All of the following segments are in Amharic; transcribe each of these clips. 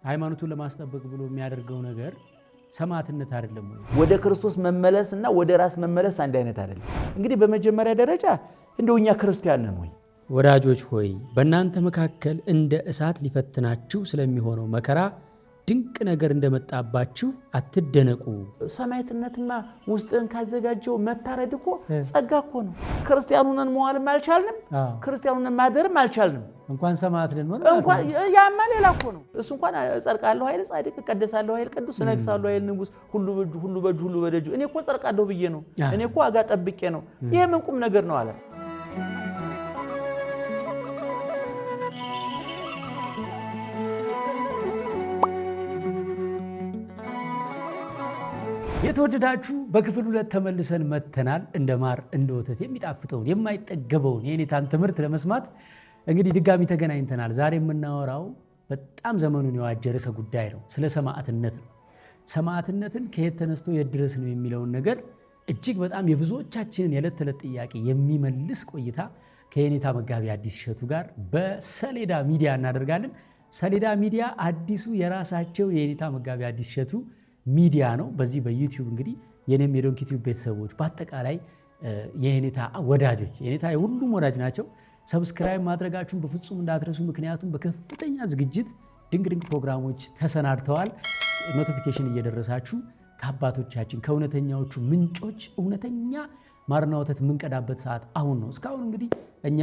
ሃይማኖቱን ለማስጠበቅ ብሎ የሚያደርገው ነገር ሰማዕትነት አይደለም ወይ? ወደ ክርስቶስ መመለስ እና ወደ ራስ መመለስ አንድ አይነት አይደለም። እንግዲህ በመጀመሪያ ደረጃ እንደው እኛ ክርስቲያን ነን ወይ? ወዳጆች ሆይ በእናንተ መካከል እንደ እሳት ሊፈትናችሁ ስለሚሆነው መከራ ድንቅ ነገር እንደመጣባችሁ አትደነቁ። ሰማዕትነትማ ውስጥህን ካዘጋጀው መታረድ እኮ ጸጋ እኮ ነው። ክርስቲያን ሆነን መዋልም አልቻልንም፣ ክርስቲያን ሆነን ማደርም አልቻልንም። እንኳን ሰማዕት ልንሆን እንኳን ያማ ሌላ እኮ ነው። እሱ እንኳን እጸድቃለሁ ኃይል ጻድቅ፣ እቀደሳለሁ ኃይል ቅዱስ፣ እነግሳለሁ ኃይል ንጉሥ፣ ሁሉ በእጁ ሁሉ በእጁ ሁሉ በደጁ። እኔ እኮ ጸድቃለሁ ብዬ ነው፣ እኔ እኮ ዋጋ ጠብቄ ነው። ይሄ ምን ቁም ነገር ነው አለ። የተወደዳችሁ በክፍል ሁለት ተመልሰን መጥተናል። እንደ ማር እንደ ወተት የሚጣፍጠውን የማይጠገበውን የኔታን ትምህርት ለመስማት እንግዲህ ድጋሚ ተገናኝተናል። ዛሬ የምናወራው በጣም ዘመኑን የዋጀ ርዕሰ ጉዳይ ነው። ስለ ሰማዕትነት ነው። ሰማዕትነትን ከየት ተነስቶ የት ድረስ ነው የሚለውን ነገር እጅግ በጣም የብዙዎቻችንን የዕለት ተዕለት ጥያቄ የሚመልስ ቆይታ ከየኔታ መጋቢ አዲስ እሸቱ ጋር በሰሌዳ ሚዲያ እናደርጋለን። ሰሌዳ ሚዲያ አዲሱ የራሳቸው የየኔታ መጋቢ አዲስ እሸቱ ሚዲያ ነው። በዚህ በዩቲዩብ እንግዲህ የኔም የዶንኪ ቲዩብ ቤተሰቦች በአጠቃላይ የኔታ ወዳጆች የኔታ የሁሉም ወዳጅ ናቸው። subscribe ማድረጋችሁን በፍጹም እንዳትረሱ። ምክንያቱም በከፍተኛ ዝግጅት ድንቅ ድንቅ ፕሮግራሞች ተሰናድተዋል። notification እየደረሳችሁ ከአባቶቻችን ከእውነተኛዎቹ ምንጮች እውነተኛ ማርና ወተት የምንቀዳበት ሰዓት አሁን ነው። እስካሁን እንግዲህ እኛ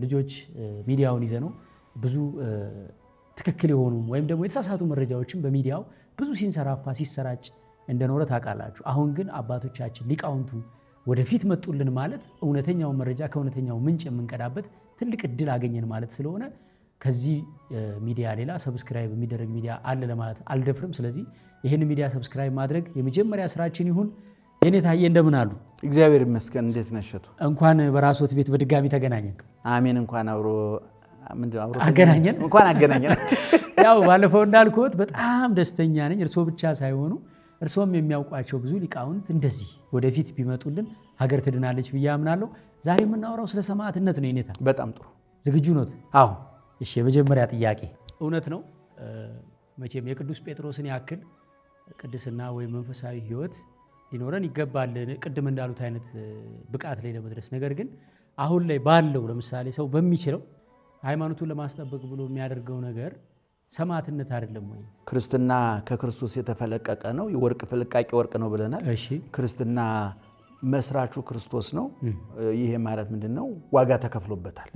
ልጆች ሚዲያውን ይዘ ነው ብዙ ትክክል የሆኑ ወይም ደግሞ የተሳሳቱ መረጃዎችን በሚዲያው ብዙ ሲንሰራፋ ሲሰራጭ እንደኖረ ታውቃላችሁ። አሁን ግን አባቶቻችን ሊቃውንቱ ወደፊት መጡልን ማለት እውነተኛውን መረጃ ከእውነተኛው ምንጭ የምንቀዳበት ትልቅ እድል አገኘን ማለት ስለሆነ ከዚህ ሚዲያ ሌላ subscribe የሚደረግ ሚዲያ አለ ለማለት አልደፍርም። ስለዚህ ይህን ሚዲያ subscribe ማድረግ የመጀመሪያ ስራችን ይሁን። የኔታዬ እንደምን አሉ? እግዚአብሔር ይመስገን። እንዴት ነህ እሸቱ? እንኳን በራስዎት ቤት በድጋሚ ተገናኘን። አሜን። እንኳን አብሮ አገናኘን። እንኳን አገናኘን። ያው ባለፈው እንዳልኩት በጣም ደስተኛ ነኝ። እርስዎ ብቻ ሳይሆኑ እርስዎም የሚያውቋቸው ብዙ ሊቃውንት እንደዚህ ወደፊት ቢመጡልን ሀገር ትድናለች ብዬ አምናለሁ። ዛሬ የምናወራው ስለ ሰማዕትነት ነው። የኔታ በጣም ጥሩ። ዝግጁ ኖት? አዎ። እሺ፣ የመጀመሪያ ጥያቄ እውነት ነው መቼም የቅዱስ ጴጥሮስን ያክል ቅድስና ወይም መንፈሳዊ ሕይወት ሊኖረን ይገባል፣ ቅድም እንዳሉት አይነት ብቃት ላይ ለመድረስ። ነገር ግን አሁን ላይ ባለው ለምሳሌ ሰው በሚችለው ሃይማኖቱን ለማስጠበቅ ብሎ የሚያደርገው ነገር ሰማዕትነት አይደለም ወይ? ክርስትና ከክርስቶስ የተፈለቀቀ ነው። የወርቅ ፍልቃቄ ወርቅ ነው ብለናል። እሺ፣ ክርስትና መስራቹ ክርስቶስ ነው። ይሄ ማለት ምንድን ነው? ዋጋ ተከፍሎበታል።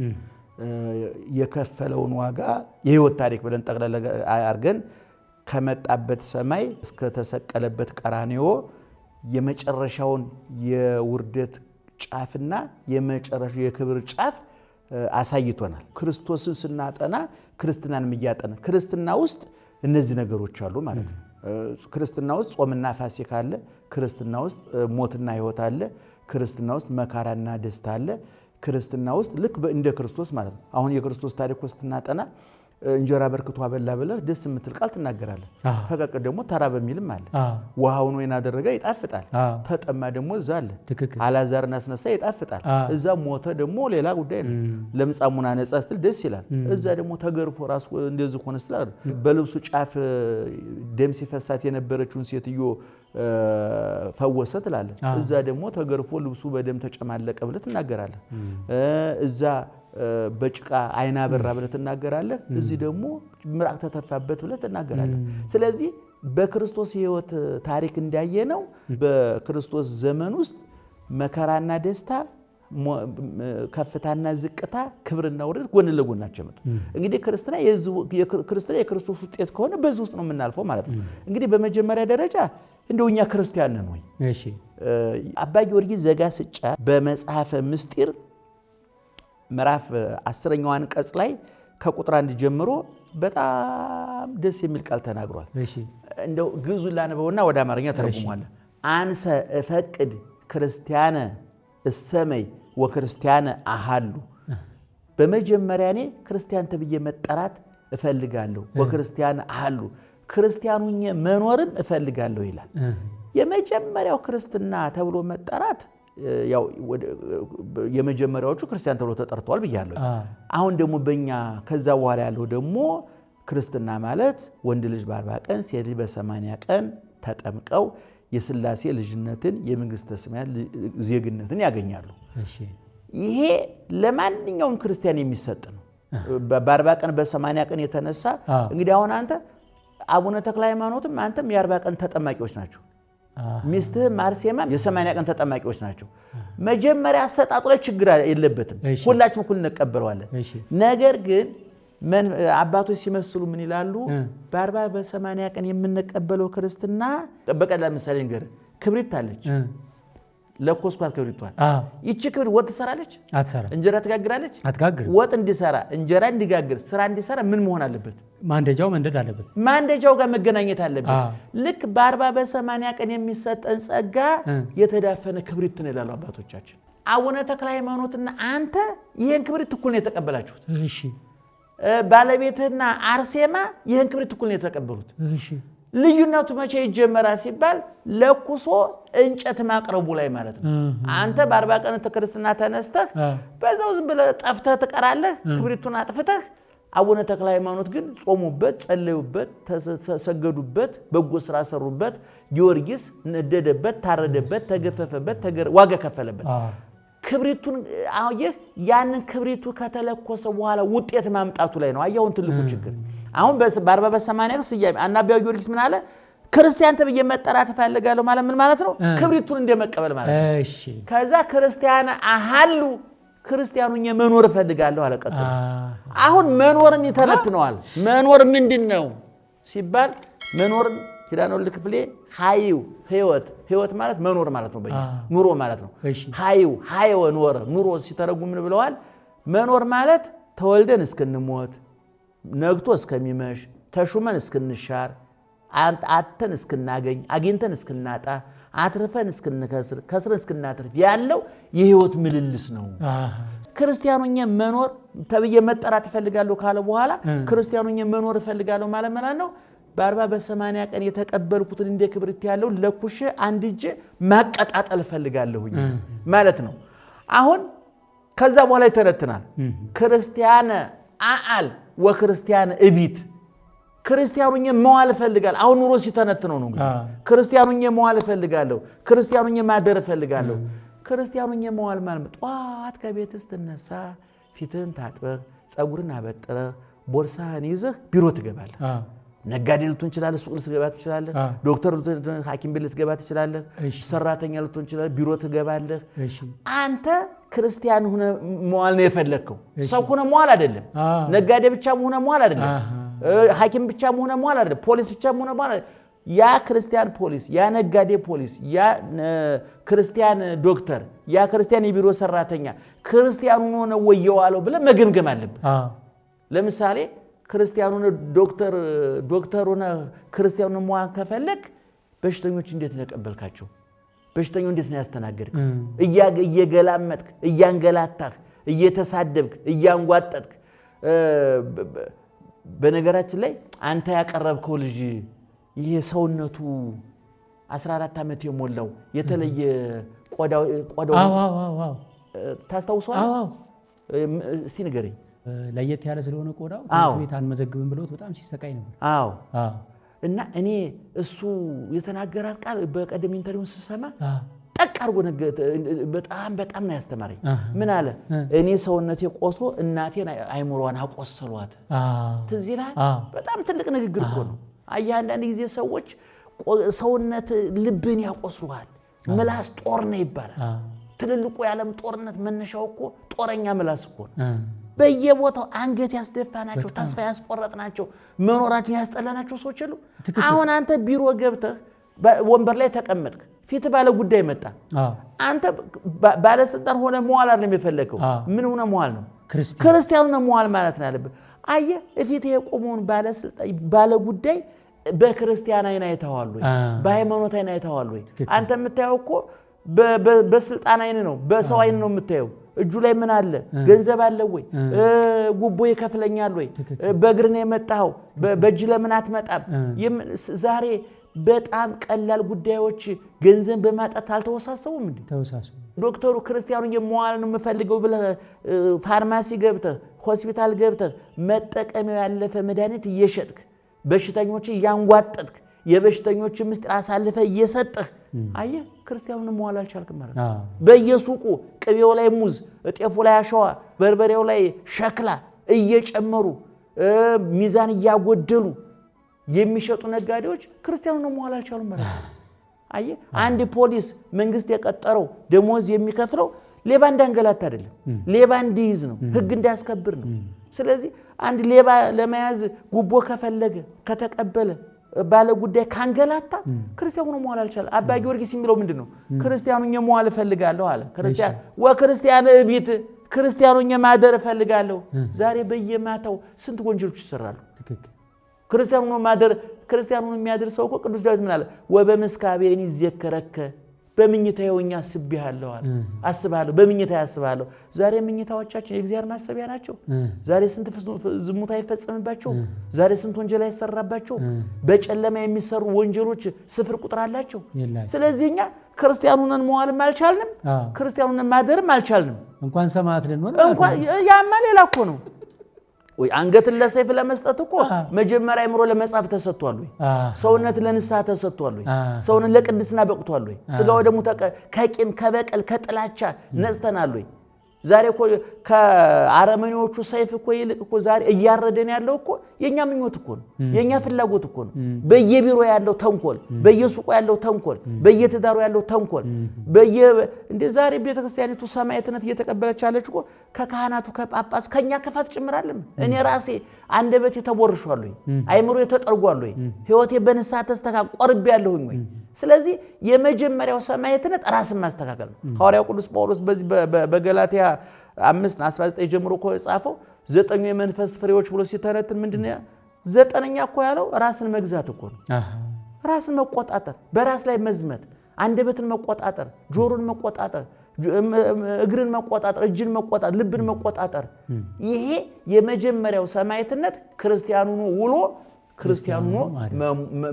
የከፈለውን ዋጋ የህይወት ታሪክ ብለን ጠቅላላ አድርገን ከመጣበት ሰማይ እስከተሰቀለበት ቀራንዮ የመጨረሻውን የውርደት ጫፍና የመጨረሻው የክብር ጫፍ አሳይቶናል። ክርስቶስን ስናጠና ክርስትናንም እያጠና ክርስትና ውስጥ እነዚህ ነገሮች አሉ ማለት ነው። ክርስትና ውስጥ ጾምና ፋሲካ አለ። ክርስትና ውስጥ ሞትና ሕይወት አለ። ክርስትና ውስጥ መከራና ደስታ አለ። ክርስትና ውስጥ ልክ እንደ ክርስቶስ ማለት ነው። አሁን የክርስቶስ ታሪክ ውስጥ ስናጠና እንጀራ በርክቶ አበላ ብለህ ደስ የምትል ቃል ትናገራለህ። ፈቀቅ ደግሞ ተራ በሚልም አለ። ውሃውን ወይን አደረገ ይጣፍጣል። ተጠማ ደግሞ እዛ አለ። አላዛርን አስነሳ ይጣፍጣል። እዛ ሞተ ደግሞ ሌላ ጉዳይ ነው። ለምጻሙን አነጻ ስትል ደስ ይላል። እዛ ደግሞ ተገርፎ ራሱ እንደዚህ ሆነ ስትል በልብሱ ጫፍ ደም ሲፈሳት የነበረችውን ሴትዮ ፈወሰ ትላለህ። እዛ ደግሞ ተገርፎ ልብሱ በደም ተጨማለቀ ብለህ ትናገራለህ። እዛ በጭቃ አይና በራ ብለህ ትናገራለህ። እዚህ ደግሞ ምራቅ ተተፋበት ብለህ ትናገራለህ። ስለዚህ በክርስቶስ ሕይወት ታሪክ እንዳየነው በክርስቶስ ዘመን ውስጥ መከራና ደስታ፣ ከፍታና ዝቅታ፣ ክብርና ውርደት ጎን ለጎን ናቸው የመጡት። እንግዲህ ክርስትና የክርስቶስ ውጤት ከሆነ በዚህ ውስጥ ነው የምናልፈው ማለት ነው። እንግዲህ በመጀመሪያ ደረጃ እንደው እኛ ክርስቲያን ነን ወይ? አባ ጊዮርጊስ ዘጋስጫ በመጽሐፈ ምስጢር ምዕራፍ 10ኛው አንቀጽ ላይ ከቁጥር 1 ጀምሮ በጣም ደስ የሚል ቃል ተናግሯል። እንደው ግዕዙን ላንበውና ወደ አማርኛ ተረጉሟል። አንሰ እፈቅድ ክርስቲያነ እሰመይ ወክርስቲያነ አሃሉ። በመጀመሪያ እኔ ክርስቲያን ተብዬ መጠራት እፈልጋለሁ፣ ወክርስቲያነ አሃሉ፣ ክርስቲያን ሁኜ መኖርም እፈልጋለሁ ይላል። የመጀመሪያው ክርስትና ተብሎ መጠራት ያው የመጀመሪያዎቹ ክርስቲያን ተብሎ ተጠርተዋል ብያለሁ። አሁን ደግሞ በእኛ ከዛ በኋላ ያለው ደግሞ ክርስትና ማለት ወንድ ልጅ በ40 ቀን ሴት ልጅ በ80 ቀን ተጠምቀው የስላሴ ልጅነትን የመንግስተ ሰማያት ዜግነትን ያገኛሉ። ይሄ ለማንኛውም ክርስቲያን የሚሰጥ ነው። በ40 ቀን በ80 ቀን የተነሳ እንግዲህ አሁን አንተ አቡነ ተክለ ሃይማኖትም አንተም የ40 ቀን ተጠማቂዎች ናቸው። ሚስትህም አርሴማም የ80 ቀን ተጠማቂዎች ናቸው። መጀመሪያ አሰጣጡ ላይ ችግር የለበትም። ሁላችንም እኩል እንቀበለዋለን። ነገር ግን አባቶች ሲመስሉ ምን ይላሉ? በ40 በ80 ቀን የምንቀበለው ክርስትና በቀላል ምሳሌ ንገርህ። ክብሪት አለች፣ ለኮስኳት ክብሪቷን። ይቺ ክብሪት ወጥ ትሰራለች? አትሰራም። እንጀራ ትጋግራለች? አትጋግርም። ወጥ እንዲሰራ እንጀራ እንዲጋግር ስራ እንዲሰራ ምን መሆን አለበት? ማንደጃው መንደድ አለበት። ማንደጃው ጋር መገናኘት አለበት። ልክ በ40 በ80 ቀን የሚሰጠን ጸጋ የተዳፈነ ክብሪት ነው ይላሉ አባቶቻችን። አቡነ ተክለ ሃይማኖትና አንተ ይህን ክብሪት እኩል ነው የተቀበላችሁት። ባለቤትህና አርሴማ ይህን ክብሪት እኩል ነው የተቀበሉት። ልዩነቱ መቼ ይጀመራል ሲባል ለኩሶ እንጨት ማቅረቡ ላይ ማለት ነው። አንተ በ40 ቀን ክርስትና ተነስተህ በዛው ዝም ብለህ ጠፍተህ ትቀራለህ፣ ክብሪቱን አጥፍተህ። አቡነ ተክለ ሃይማኖት ግን ጾሙበት፣ ጸለዩበት፣ ሰገዱበት፣ በጎ ስራ ሰሩበት። ጊዮርጊስ ነደደበት፣ ታረደበት፣ ተገፈፈበት፣ ዋጋ ከፈለበት። ክብሪቱን አየህ፣ ያንን ክብሪቱ ከተለኮሰ በኋላ ውጤት ማምጣቱ ላይ ነው። አየህ አሁን ትልቁ ችግር አሁን በ40 በ80 ስያሜ አናቢያው ጊዮርጊስ ምን አለ? ክርስቲያን ተብዬ መጠራት እፈልጋለሁ ማለት ምን ማለት ነው? ክብሪቱን እንደመቀበል ማለት ነው። ከዛ ክርስቲያን አሃሉ ክርስቲያኑ መኖር እፈልጋለሁ አለ። ቀጥሎ አሁን መኖርን ይተነትነዋል። መኖር ምንድን ነው ሲባል መኖርን ኪዳነ ወልድ ክፍሌ ሀይው ህይወት፣ ህይወት ማለት መኖር ማለት ነው፣ በእኛ ኑሮ ማለት ነው። ሀይው ሀይወ ኖረ ኑሮ ሲተረጉም ምን ብለዋል? መኖር ማለት ተወልደን እስክንሞት፣ ነግቶ እስከሚመሽ፣ ተሹመን እስክንሻር፣ አተን እስክናገኝ፣ አግኝተን እስክናጣ፣ አትርፈን እስክንከስር፣ ከስረን እስክናትርፍ ያለው የህይወት ምልልስ ነው። ክርስቲያኑ መኖር ተብዬ መጠራት እፈልጋለሁ ካለ በኋላ ክርስቲያኑ መኖር እፈልጋለሁ ማለት ማለት ነው። በ40 በ80 ቀን የተቀበልኩትን እንደ ክብሪት ያለው ለኩሼ አንድ እጄ ማቀጣጠል እፈልጋለሁኝ ማለት ነው። አሁን ከዛ በኋላ ይተነትናል። ክርስቲያነ አአል ወክርስቲያን እቢት ክርስቲያኑ መዋል እፈልጋለሁ። አሁን ኑሮ ሲተነትነው ነው እንግዲህ ክርስቲያኑ መዋል እፈልጋለሁ፣ ክርስቲያኑ ማደር እፈልጋለሁ። ክርስቲያኑ መዋል ማለት ጠዋት ከቤት ስትነሳ ፊትህን ታጥበህ ፀጉርን አበጥረህ ቦርሳህን ይዘህ ቢሮ ትገባለህ። ነጋዴ ልትሆን ትችላለህ፣ ሱቅ ልትገባ ትችላለህ፣ ዶክተር ሐኪም ቤት ልትገባ ትችላለህ፣ ሰራተኛ ልትሆን ትችላለህ፣ ቢሮ ትገባለህ። አንተ ክርስቲያን ሆነ መዋል ነው የፈለግከው። ሰው ሆነ መዋል አይደለም። ነጋዴ ብቻ ሆነ መዋል አይደለም። ሐኪም ብቻ ሆነ መዋል አይደለም። ፖሊስ ብቻ ሆነ መዋል አይደለም። ያ ክርስቲያን ፖሊስ፣ ያ ነጋዴ ፖሊስ፣ ያ ክርስቲያን ዶክተር፣ ያ ክርስቲያን የቢሮ ሰራተኛ ክርስቲያን ሆኖ ነው ወይ የዋለው ብለህ መገምገም አለብህ። ለምሳሌ ክርስቲያኑ ዶክተር ሆነ ክርስቲያኑ መዋል ከፈለግ በሽተኞች እንዴት ነው የቀበልካቸው? በሽተኛው እንዴት ነው ያስተናገድክ? እየገላመጥክ፣ እያንገላታህ፣ እየተሳደብክ፣ እያንጓጠጥክ። በነገራችን ላይ አንተ ያቀረብከው ልጅ ይሄ ሰውነቱ 14 ዓመት የሞላው የተለየ ቆዳው ታስታውሰዋለህ? እስቲ ንገረኝ። ለየት ያለ ስለሆነ ቆዳው ትምህርት ቤት አንመዘግብም ብለውት በጣም ሲሰቃይ ነበር። አዎ። እና እኔ እሱ የተናገራት ቃል በቀደም interview ን ስሰማ ጠቅ አድርጎ በጣም በጣም ነው ያስተማረኝ። ምን አለ? እኔ ሰውነቴ ቆስሎ እናቴን አይምሯን አቆሰሏት። ትዝ ይልሃል? በጣም ትልቅ ንግግር እኮ ነው። አየህ አንዳንድ ጊዜ ሰዎች ሰውነት ልብን ያቆስሉሃል። ምላስ ጦር ነው ይባላል። ትልልቁ የዓለም ጦርነት መነሻው እኮ ጦረኛ ምላስ እኮ ነው። በየቦታው አንገት ያስደፋናቸው፣ ተስፋ ያስቆረጥናቸው፣ መኖራችን ያስጠላናቸው ሰዎች አሉ። አሁን አንተ ቢሮ ገብተህ ወንበር ላይ ተቀመጥክ፣ ፊት ባለ ጉዳይ መጣ። አንተ ባለስልጣን ሆነ መዋል አይደለም የፈለግከው። ምን ሆነ መዋል ነው? ክርስቲያን ሆነ መዋል ማለት ነው ያለብህ። አየህ እፊት የቆመውን ባለስልጣን ባለ ጉዳይ በክርስቲያን አይን አይተኸዋል ወይ? በሃይማኖት አይን አይተኸዋል ወይ? አንተ የምታየው እኮ በስልጣን አይን ነው፣ በሰው አይን ነው የምታየው። እጁ ላይ ምን አለ? ገንዘብ አለ ወይ? ጉቦ ይከፍለኛል ወይ? በእግር ነው የመጣኸው? በእጅ ለምን አትመጣም? ዛሬ በጣም ቀላል ጉዳዮች ገንዘብ በማጣት አልተወሳሰቡም እንዴ? ዶክተሩ ክርስቲያኑ የመዋል ነው የምፈልገው ብለህ ፋርማሲ ገብተህ ሆስፒታል ገብተህ መጠቀሚያው ያለፈ መድኃኒት እየሸጥክ በሽተኞች እያንጓጠጥክ የበሽተኞች ምስጢር አሳልፈህ እየሰጠህ አየህ፣ ክርስቲያኑን መዋል አልቻልክም ማለት ነው። በየሱቁ ቅቤው ላይ ሙዝ፣ ጤፉ ላይ አሸዋ፣ በርበሬው ላይ ሸክላ እየጨመሩ ሚዛን እያጎደሉ የሚሸጡ ነጋዴዎች ክርስቲያኑን መዋል አልቻሉም ማለት ነው። አየህ፣ አንድ ፖሊስ መንግስት የቀጠረው ደሞዝ የሚከፍለው ሌባ እንዳንገላታ አይደለም፣ ሌባ እንዲይዝ ነው፣ ህግ እንዲያስከብር ነው። ስለዚህ አንድ ሌባ ለመያዝ ጉቦ ከፈለገ ከተቀበለ ባለ ጉዳይ ካንገላታ ክርስቲያን ሆኖ መዋል አልቻለም። አባ ጊዮርጊስ የሚለው ምንድን ነው? ክርስቲያኑ መዋል እፈልጋለሁ አለ። ክርስቲያን ወክርስቲያን እቢት ክርስቲያኑ ማደር እፈልጋለሁ። ዛሬ በየማታው ስንት ወንጀሎች ይሰራሉ። ክርስቲያኑ ሆኖ ማደር ክርስቲያኑ የሚያድር ሰው እኮ ቅዱስ ዳዊት ምን አለ? ወበምስካቤኒ ይዘከረከ በምኝታዬ ሆኜ አስቤሃለሁ አለ። አስብሃለሁ፣ በምኝታዬ አስብሃለሁ። ዛሬ ምኝታዎቻችን የእግዚአብሔር ማሰቢያ ናቸው። ዛሬ ስንት ዝሙት አይፈጸምባቸው? ዛሬ ስንት ወንጀል አይሰራባቸው? በጨለማ የሚሰሩ ወንጀሎች ስፍር ቁጥር አላቸው። ስለዚህ እኛ ክርስቲያን ሆነን መዋልም አልቻልንም፣ ክርስቲያን ሆነን ማደርም አልቻልንም። እንኳን ሰማዕት ልንሆን እንኳን ያማ ሌላ እኮ ነው። ወይ አንገትን ለሰይፍ ለመስጠት እኮ መጀመሪያ አእምሮ ለመጻፍ ተሰጥቷል ወይ? ሰውነት ለንስሐ ተሰጥቷል ወይ? ሰውነት ለቅድስና በቅቷል ወይ? ስጋው ደግሞ ከቂም ከበቀል ከጥላቻ ነጽተናል ወይ? ዛሬ እኮ ከአረመኔዎቹ ሰይፍ እኮ ይልቅ እኮ ዛሬ እያረደን ያለው እኮ የኛ ምኞት እኮ ነው፣ የኛ ፍላጎት እኮ ነው። በየቢሮ ያለው ተንኮል፣ በየሱቁ ያለው ተንኮል፣ በየትዳሩ ያለው ተንኮል፣ በየ እንደ ዛሬ ቤተክርስቲያኒቱ ሰማዕትነት እየተቀበለች ያለች እኮ ከካህናቱ ከጳጳሱ ከኛ ክፋት ጭምራለም። እኔ ራሴ አንደበቴ ተቦርሿል ወይ? አይምሮ ተጠርጓል ወይ? ህይወቴ በንስሐ ተስተካክሎ ቆርቤያለሁኝ ወይ? ስለዚህ የመጀመሪያው ሰማዕትነት ራስን ማስተካከል ነው። ሐዋርያው ቅዱስ ጳውሎስ በዚህ በገላትያ 5:19 ጀምሮ እኮ የጻፈው ዘጠኙ የመንፈስ ፍሬዎች ብሎ ሲተነትን ምንድነው? ዘጠነኛ እኮ ያለው ራስን መግዛት እኮ ነው። ራስን መቆጣጠር፣ በራስ ላይ መዝመት፣ አንደበትን መቆጣጠር፣ ጆሮን መቆጣጠር፣ እግርን መቆጣጠር፣ እጅን መቆጣጠር፣ ልብን መቆጣጠር። ይሄ የመጀመሪያው ሰማዕትነት ክርስቲያኑ ውሎ ክርስቲያኑ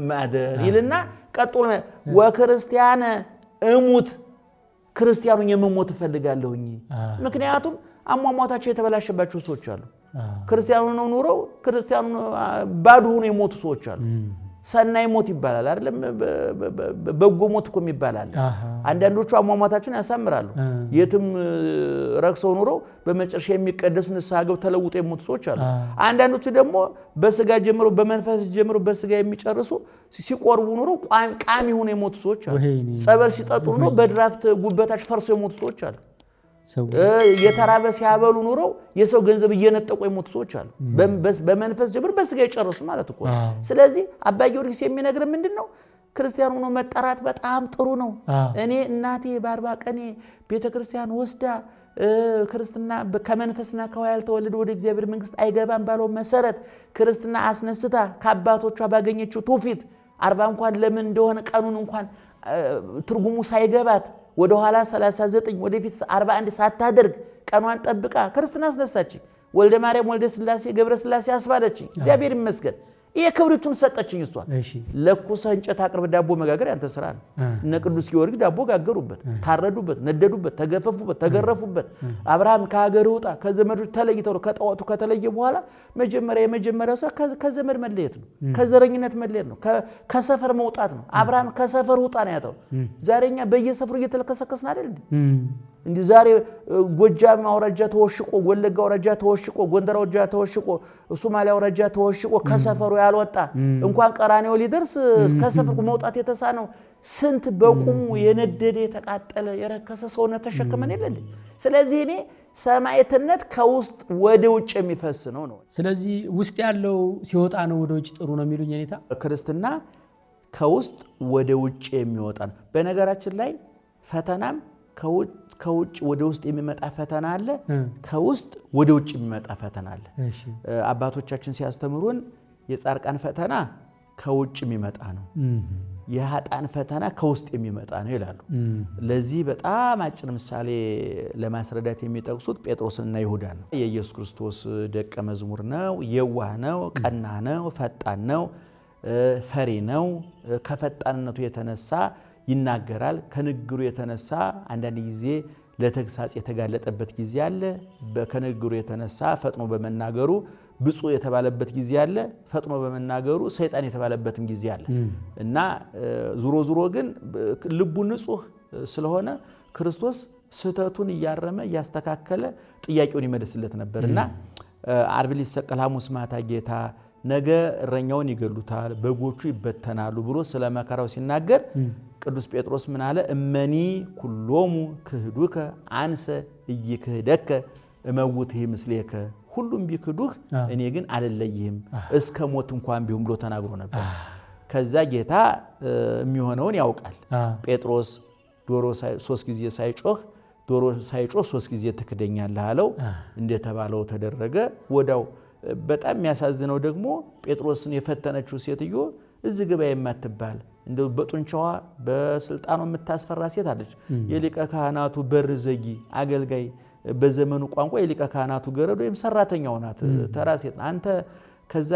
ማደር ይልና ቀጥሎ ወክርስቲያን እሙት ክርስቲያኑን የመሞት እፈልጋለሁኝ። ምክንያቱም አሟሟታቸው የተበላሸባቸው ሰዎች አሉ። ክርስቲያኑ ነው ኑረው ክርስቲያኑ ባዶ ሆኖ የሞቱ ሰዎች አሉ። ሰናይ ሞት ይባላል አይደለም? በጎ ሞት እኮ የሚባል አለ። አንዳንዶቹ አሟሟታቸውን ያሳምራሉ። የትም ረክሰው ኑረው በመጨረሻ የሚቀደሱ ንስሐ ገብተው ተለውጦ የሞቱ ሰዎች አሉ። አንዳንዶቹ ደግሞ በስጋ ጀምሮ በመንፈስ ጀምሮ በስጋ የሚጨርሱ ሲቆርቡ ኑረው ቃሚ ሆነው የሞቱ ሰዎች አሉ። ጸበል ሲጠጡ ኑረው በድራፍት ጉበታቸው ፈርሶ የሞቱ ሰዎች አሉ። የተራበ ሲያበሉ ኑረው የሰው ገንዘብ እየነጠቁ የሞቱ ሰዎች አሉ። በመንፈስ ጀምሮ በስጋ የጨረሱ ማለት እኮ ነው። ስለዚህ አባ ጊዮርጊስ የሚነግረን ምንድን ነው? ክርስቲያን ሆኖ መጠራት በጣም ጥሩ ነው። እኔ እናቴ በ40 ቀኔ ቤተ ክርስቲያን ወስዳ ክርስትና ከመንፈስና ከውሃ ያልተወለደ ወደ እግዚአብሔር መንግስት አይገባም ባለው መሰረት ክርስትና አስነስታ ከአባቶቿ ባገኘችው ትውፊት 40 እንኳን ለምን እንደሆነ ቀኑን እንኳን ትርጉሙ ሳይገባት ወደ ኋላ 39 ወደፊት 41 ሳታደርግ ቀኗን ጠብቃ ክርስትና አስነሳችኝ። ወልደ ማርያም ወልደ ስላሴ ገብረ ስላሴ አስባለችኝ። እግዚአብሔር ይመስገን። ይሄ ክብሪቱን ሰጠችኝ። እሷ ለኩሰህ እንጨት አቅርብ ዳቦ መጋገር ያንተ ስራ ነው። እነ ቅዱስ ጊዮርጊስ ዳቦ ጋገሩበት፣ ታረዱበት፣ ነደዱበት፣ ተገፈፉበት፣ ተገረፉበት። አብርሃም ከሀገር ውጣ ከዘመዶች ተለይ ተብሎ ከጣዖቱ ከተለየ በኋላ መጀመሪያ የመጀመሪያው ሰው ከዘመድ መለየት ነው፣ ከዘረኝነት መለየት ነው፣ ከሰፈር መውጣት ነው። አብርሃም ከሰፈር ውጣ ነው ያተው። ዛሬ እኛ በየሰፈሩ እየተለከሰከስን አይደል እንዴ? እንዲህ ዛሬ ጎጃም አውራጃ ተወሽቆ፣ ወለጋ አውራጃ ተወሽቆ፣ ጎንደር አውራጃ ተወሽቆ፣ ሶማሊያ አውራጃ ተወሽቆ ከሰፈሩ ያልወጣ እንኳን ቀራኔው ሊደርስ ከሰፈሩ መውጣት የተሳነው ስንት በቁሙ የነደደ የተቃጠለ የረከሰ ሰውነት ተሸክመን የለ እንዴ? ስለዚህ እኔ ሰማዕትነት ከውስጥ ወደ ውጭ የሚፈስ ነው ነው። ስለዚህ ውስጥ ያለው ሲወጣ ነው ወደ ውጭ ጥሩ ነው የሚሉኝ የኔታ። ክርስትና ከውስጥ ወደ ውጭ የሚወጣ ነው። በነገራችን ላይ ፈተናም ከውጭ ወደ ውስጥ የሚመጣ ፈተና አለ፣ ከውስጥ ወደ ውጭ የሚመጣ ፈተና አለ። አባቶቻችን ሲያስተምሩን የጻድቃን ፈተና ከውጭ የሚመጣ ነው፣ የኃጥአን ፈተና ከውስጥ የሚመጣ ነው ይላሉ። ለዚህ በጣም አጭር ምሳሌ ለማስረዳት የሚጠቅሱት ጴጥሮስንና ይሁዳን ነው። የኢየሱስ ክርስቶስ ደቀ መዝሙር ነው፣ የዋህ ነው፣ ቀና ነው፣ ፈጣን ነው፣ ፈሪ ነው። ከፈጣንነቱ የተነሳ ይናገራል። ከንግግሩ የተነሳ አንዳንድ ጊዜ ለተግሳጽ የተጋለጠበት ጊዜ አለ። ከንግግሩ የተነሳ ፈጥኖ በመናገሩ ብፁዕ የተባለበት ጊዜ አለ። ፈጥኖ በመናገሩ ሰይጣን የተባለበትም ጊዜ አለ እና ዙሮ ዙሮ ግን ልቡ ንጹሕ ስለሆነ ክርስቶስ ስህተቱን እያረመ እያስተካከለ ጥያቄውን ይመልስለት ነበር እና ዓርብ ሊሰቀል ሐሙስ ማታ ጌታ ነገ እረኛውን ይገሉታል፣ በጎቹ ይበተናሉ ብሎ ስለ መከራው ሲናገር ቅዱስ ጴጥሮስ ምን አለ? እመኒ ኩሎሙ ክህዱከ አንሰ ኢይክህደከ እመውትህ ምስሌከ፣ ሁሉም ቢክዱህ እኔ ግን አልለይህም እስከ ሞት እንኳን ቢሆን ብሎ ተናግሮ ነበር። ከዛ ጌታ የሚሆነውን ያውቃል። ጴጥሮስ ዶሮ ሶስት ጊዜ ሳይጮህ ዶሮ ሳይጮህ ሶስት ጊዜ ትክደኛለህ አለው። እንደተባለው ተደረገ። ወዳው በጣም የሚያሳዝነው ደግሞ ጴጥሮስን የፈተነችው ሴትዮ እዚህ ግባ የማትባል እንደው በጡንቻዋ በስልጣኗ የምታስፈራ ሴት አለች። የሊቀ ካህናቱ በር ዘጊ አገልጋይ፣ በዘመኑ ቋንቋ የሊቀ ካህናቱ ገረድ ወይም ሰራተኛው ናት፣ ተራ ሴት። አንተ ከዛ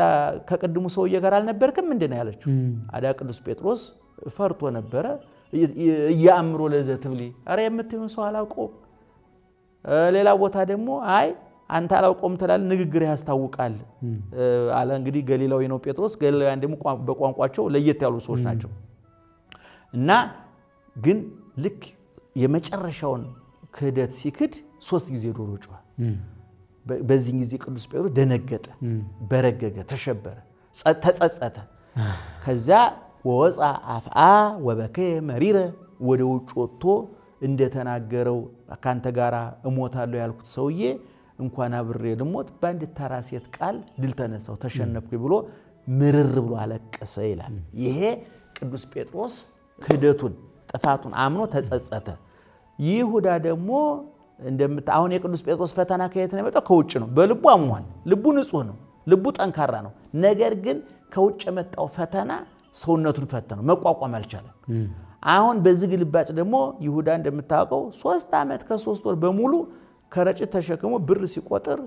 ከቅድሙ ሰውዬ ጋር አልነበርክም ምንድን ነው ያለችው? አዳ ቅዱስ ጴጥሮስ ፈርቶ ነበረ። እያአምሮ ለዘ ትብሊ፣ ኧረ የምትይውን ሰው አላውቀውም። ሌላ ቦታ ደግሞ አይ አንተ አላውቀውም ትላለህ፣ ንግግር ያስታውቃል አለ። እንግዲህ ገሊላዊ ነው ጴጥሮስ። ገሊላውያን ደግሞ በቋንቋቸው ለየት ያሉ ሰዎች ናቸው እና ግን ልክ የመጨረሻውን ክህደት ሲክድ ሶስት ጊዜ ዶሮ ጮኸ። በዚህን ጊዜ ቅዱስ ጴጥሮስ ደነገጠ፣ በረገገ፣ ተሸበረ፣ ተጸጸተ። ከዚያ ወወፃ አፍአ ወበከየ መሪረ፣ ወደ ውጭ ወጥቶ እንደተናገረው ካንተ ጋር እሞታለሁ ያልኩት ሰውዬ እንኳን አብሬ ልሞት በአንድ ተራ ሴት ቃል ድል ተነሳው ተሸነፍኩ ብሎ ምርር ብሎ አለቀሰ ይላል። ይሄ ቅዱስ ጴጥሮስ ክህደቱን ጥፋቱን አምኖ ተጸጸተ። ይሁዳ ደግሞ አሁን የቅዱስ ጴጥሮስ ፈተና ከየት ነው የመጣው? ከውጭ ነው። በልቡ አምኗል። ልቡ ንጹህ ነው። ልቡ ጠንካራ ነው። ነገር ግን ከውጭ የመጣው ፈተና ሰውነቱን ፈተነው፣ መቋቋም አልቻለም። አሁን በዚህ ግልባጭ ደግሞ ይሁዳ እንደምታውቀው 3 ዓመት ከ3 ወር በሙሉ ከረጭት ተሸክሞ ብር ሲቆጥር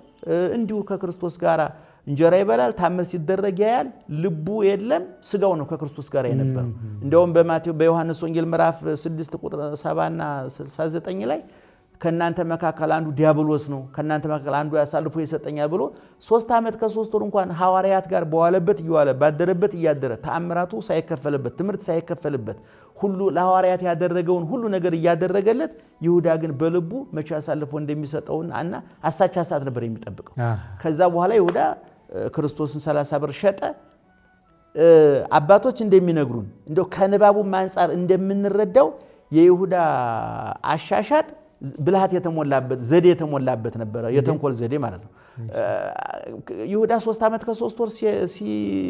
እንዲሁ ከክርስቶስ ጋር እንጀራ ይበላል፣ ታምር ሲደረግ ያያል። ልቡ የለም፣ ስጋው ነው ከክርስቶስ ጋር የነበረው። እንደውም በማቴዎስ በዮሐንስ ወንጌል ምዕራፍ 6 ቁጥር 7 እና 69 ላይ ከእናንተ መካከል አንዱ ዲያብሎስ ነው፣ ከእናንተ መካከል አንዱ ያሳልፎ ይሰጠኛል ብሎ 3 ዓመት ከ3 ወር እንኳን ሐዋርያት ጋር በዋለበት እየዋለ ባደረበት እያደረ ተአምራቱ ሳይከፈልበት ትምህርት ሳይከፈልበት ሁሉ ለሐዋርያት ያደረገውን ሁሉ ነገር እያደረገለት ይሁዳ ግን በልቡ መቼ አሳልፎ እንደሚሰጠውን እና አሳቻ ሰዓት ነበር የሚጠብቀው። ከዛ በኋላ ይሁዳ ክርስቶስን 30 ብር ሸጠ። አባቶች እንደሚነግሩን እንደው ከንባቡም አንጻር እንደምንረዳው የይሁዳ አሻሻጥ ብልሃት የተሞላበት ዘዴ የተሞላበት ነበረ። የተንኮል ዘዴ ማለት ነው። ይሁዳ 3 ዓመት ከ3 ወር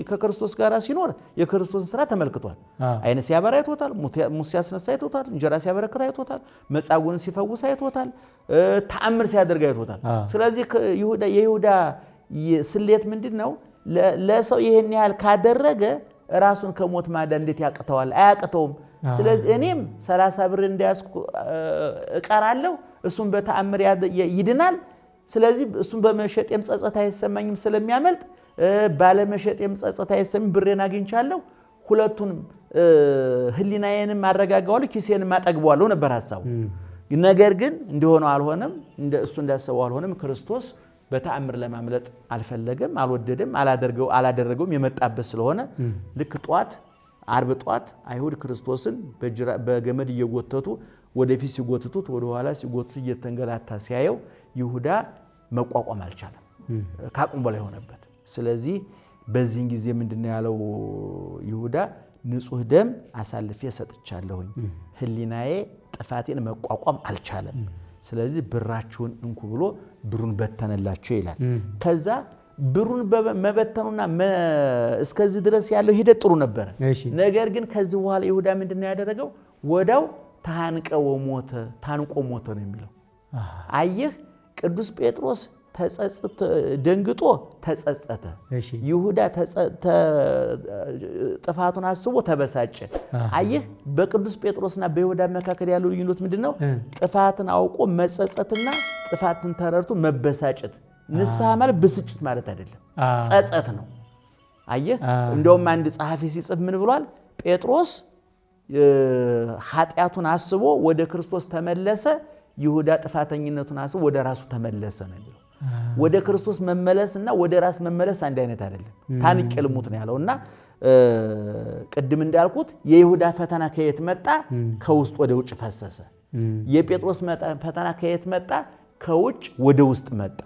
ከክርስቶስ ጋር ሲኖር የክርስቶስን ስራ ተመልክቷል። ዓይን ሲያበራ አይቶታል። ሙት ሲያስነሳ አይቶታል። እንጀራ ሲያበረክት አይቶታል። መጻጉዕን ሲፈውስ አይቶታል። ተአምር ሲያደርግ አይቶታል። ስለዚህ የይሁዳ ስሌት ምንድን ነው? ለሰው ይህን ያህል ካደረገ ራሱን ከሞት ማዳን እንዴት ያቅተዋል? አያቅተውም። ስለዚህ እኔም 30 ብር እንዳያስኩ እቀራለሁ፣ እሱም በተአምር ይድናል። ስለዚህ እሱም በመሸጤም ጸጸት አይሰማኝም ስለሚያመልጥ፣ ባለመሸጤም ጸጸት አይሰማኝም፣ ብሬን አግኝቻለሁ። ሁለቱንም ሕሊናዬንም አረጋጋዋለሁ፣ ኪሴንም አጠግበዋለሁ ነበር ሀሳቡ። ነገር ግን እንደሆነው አልሆነም፣ እሱ እንዳሰበው አልሆነም። ክርስቶስ በተአምር ለማምለጥ አልፈለገም፣ አልወደደም፣ አላደረገውም። የመጣበት ስለሆነ ልክ ጧት ዓርብ ጧት አይሁድ ክርስቶስን በገመድ እየጎተቱ ወደፊት ሲጎትቱት ወደኋላ ሲጎትቱት እየተንገላታ ሲያየው ይሁዳ መቋቋም አልቻለም፣ ከአቅሙ በላይ ሆነበት። ስለዚህ በዚህን ጊዜ ምንድነው ያለው ይሁዳ? ንጹሕ ደም አሳልፌ ሰጥቻለሁኝ፣ ሕሊናዬ ጥፋቴን መቋቋም አልቻለም። ስለዚህ ብራችሁን እንኩ ብሎ ብሩን በተነላቸው ይላል። ከዛ ብሩን መበተኑና እስከዚህ ድረስ ያለው ሂደት ጥሩ ነበረ። ነገር ግን ከዚህ በኋላ ይሁዳ ምንድነው ያደረገው? ወዳው ታንቀ ወሞተ፣ ታንቆ ሞተ ነው የሚለው። አየህ፣ ቅዱስ ጴጥሮስ ደንግጦ ተጸጸተ። ይሁዳ ጥፋቱን አስቦ ተበሳጨ። አየህ፣ በቅዱስ ጴጥሮስና በይሁዳ መካከል ያለው ልዩነት ምንድነው? ጥፋትን አውቆ መጸጸትና ጥፋትን ተረድቶ መበሳጨት። ንስሐ ማለት ብስጭት ማለት አይደለም፣ ጸጸት ነው። አየህ፣ እንደውም አንድ ጸሐፊ ሲጽፍ ምን ብሏል? ጴጥሮስ ኃጢአቱን አስቦ ወደ ክርስቶስ ተመለሰ። ይሁዳ ጥፋተኝነቱን አስቦ ወደ ራሱ ተመለሰ ነው የሚለው። ወደ ክርስቶስ መመለስ እና ወደ ራስ መመለስ አንድ አይነት አይደለም። ታንቄ ልሙት ነው ያለው እና ቅድም እንዳልኩት የይሁዳ ፈተና ከየት መጣ? ከውስጥ ወደ ውጭ ፈሰሰ። የጴጥሮስ ፈተና ከየት መጣ? ከውጭ ወደ ውስጥ መጣ።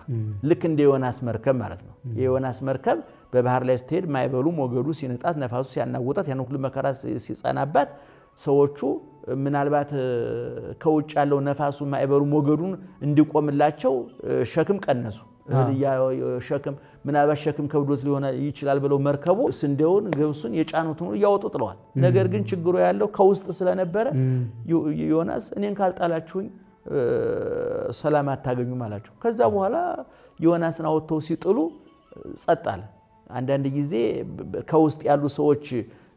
ልክ እንደ ዮናስ መርከብ ማለት ነው። የዮናስ መርከብ በባህር ላይ ስትሄድ ማዕበሉ ሞገዱ ሲንጣት፣ ነፋሱ ሲያናውጣት፣ ያን ሁሉ መከራ ሲጸናባት ሰዎቹ ምናልባት ከውጭ ያለው ነፋሱ ማዕበሉ ሞገዱን እንዲቆምላቸው ሸክም ቀነሱ። ሸክም ምናልባት ሸክም ከብዶት ሊሆን ይችላል ብለው መርከቡ ስንዴውን ገብሱን የጫኑትን እያወጡ ጥለዋል። ነገር ግን ችግሩ ያለው ከውስጥ ስለነበረ ዮናስ እኔን ካልጣላችሁኝ ሰላም አታገኙም አላቸው። ከዛ በኋላ ዮናስን አወጥተው ሲጥሉ ጸጥ አለ። አንዳንድ ጊዜ ከውስጥ ያሉ ሰዎች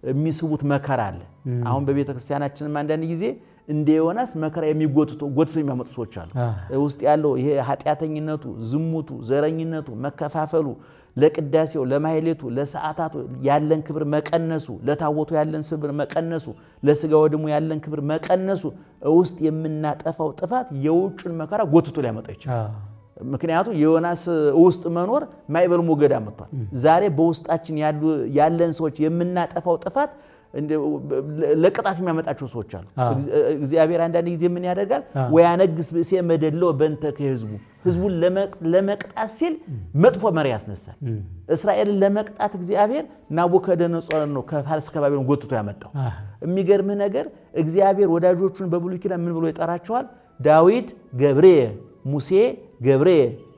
የሚስቡት መከራ አለ። አሁን በቤተ ክርስቲያናችንም አንዳንድ ጊዜ እንደ ዮናስ መከራ የሚጎትቱ ጎትቶ የሚያመጡ ሰዎች አሉ። ውስጥ ያለው ይሄ ኃጢአተኝነቱ፣ ዝሙቱ፣ ዘረኝነቱ፣ መከፋፈሉ፣ ለቅዳሴው፣ ለማህሌቱ፣ ለሰዓታቱ ያለን ክብር መቀነሱ፣ ለታቦቱ ያለን ክብር መቀነሱ፣ ለስጋ ወደሙ ያለን ክብር መቀነሱ ውስጥ የምናጠፋው ጥፋት የውጩን መከራ ጎትቶ ሊያመጣ ይችላል። ምክንያቱም የዮናስ ውስጥ መኖር ማዕበል ሞገድ አመጥቷል። ዛሬ በውስጣችን ያለን ሰዎች የምናጠፋው ጥፋት ለቅጣት የሚያመጣቸው ሰዎች አሉ። እግዚአብሔር አንዳንድ ጊዜ ምን ያደርጋል? ወያነግስ ብእሴ መደሎ በእንተ ከህዝቡ፣ ህዝቡን ለመቅጣት ሲል መጥፎ መሪ ያስነሳል። እስራኤልን ለመቅጣት እግዚአብሔር ናቡከደነጾርን ነው ከፋርስ ከባቢሎን ጎትቶ ያመጣው። የሚገርምህ ነገር እግዚአብሔር ወዳጆቹን በብሉይ ኪዳን ምን ብሎ ይጠራቸዋል? ዳዊት ገብሬ፣ ሙሴ ገብሬ፣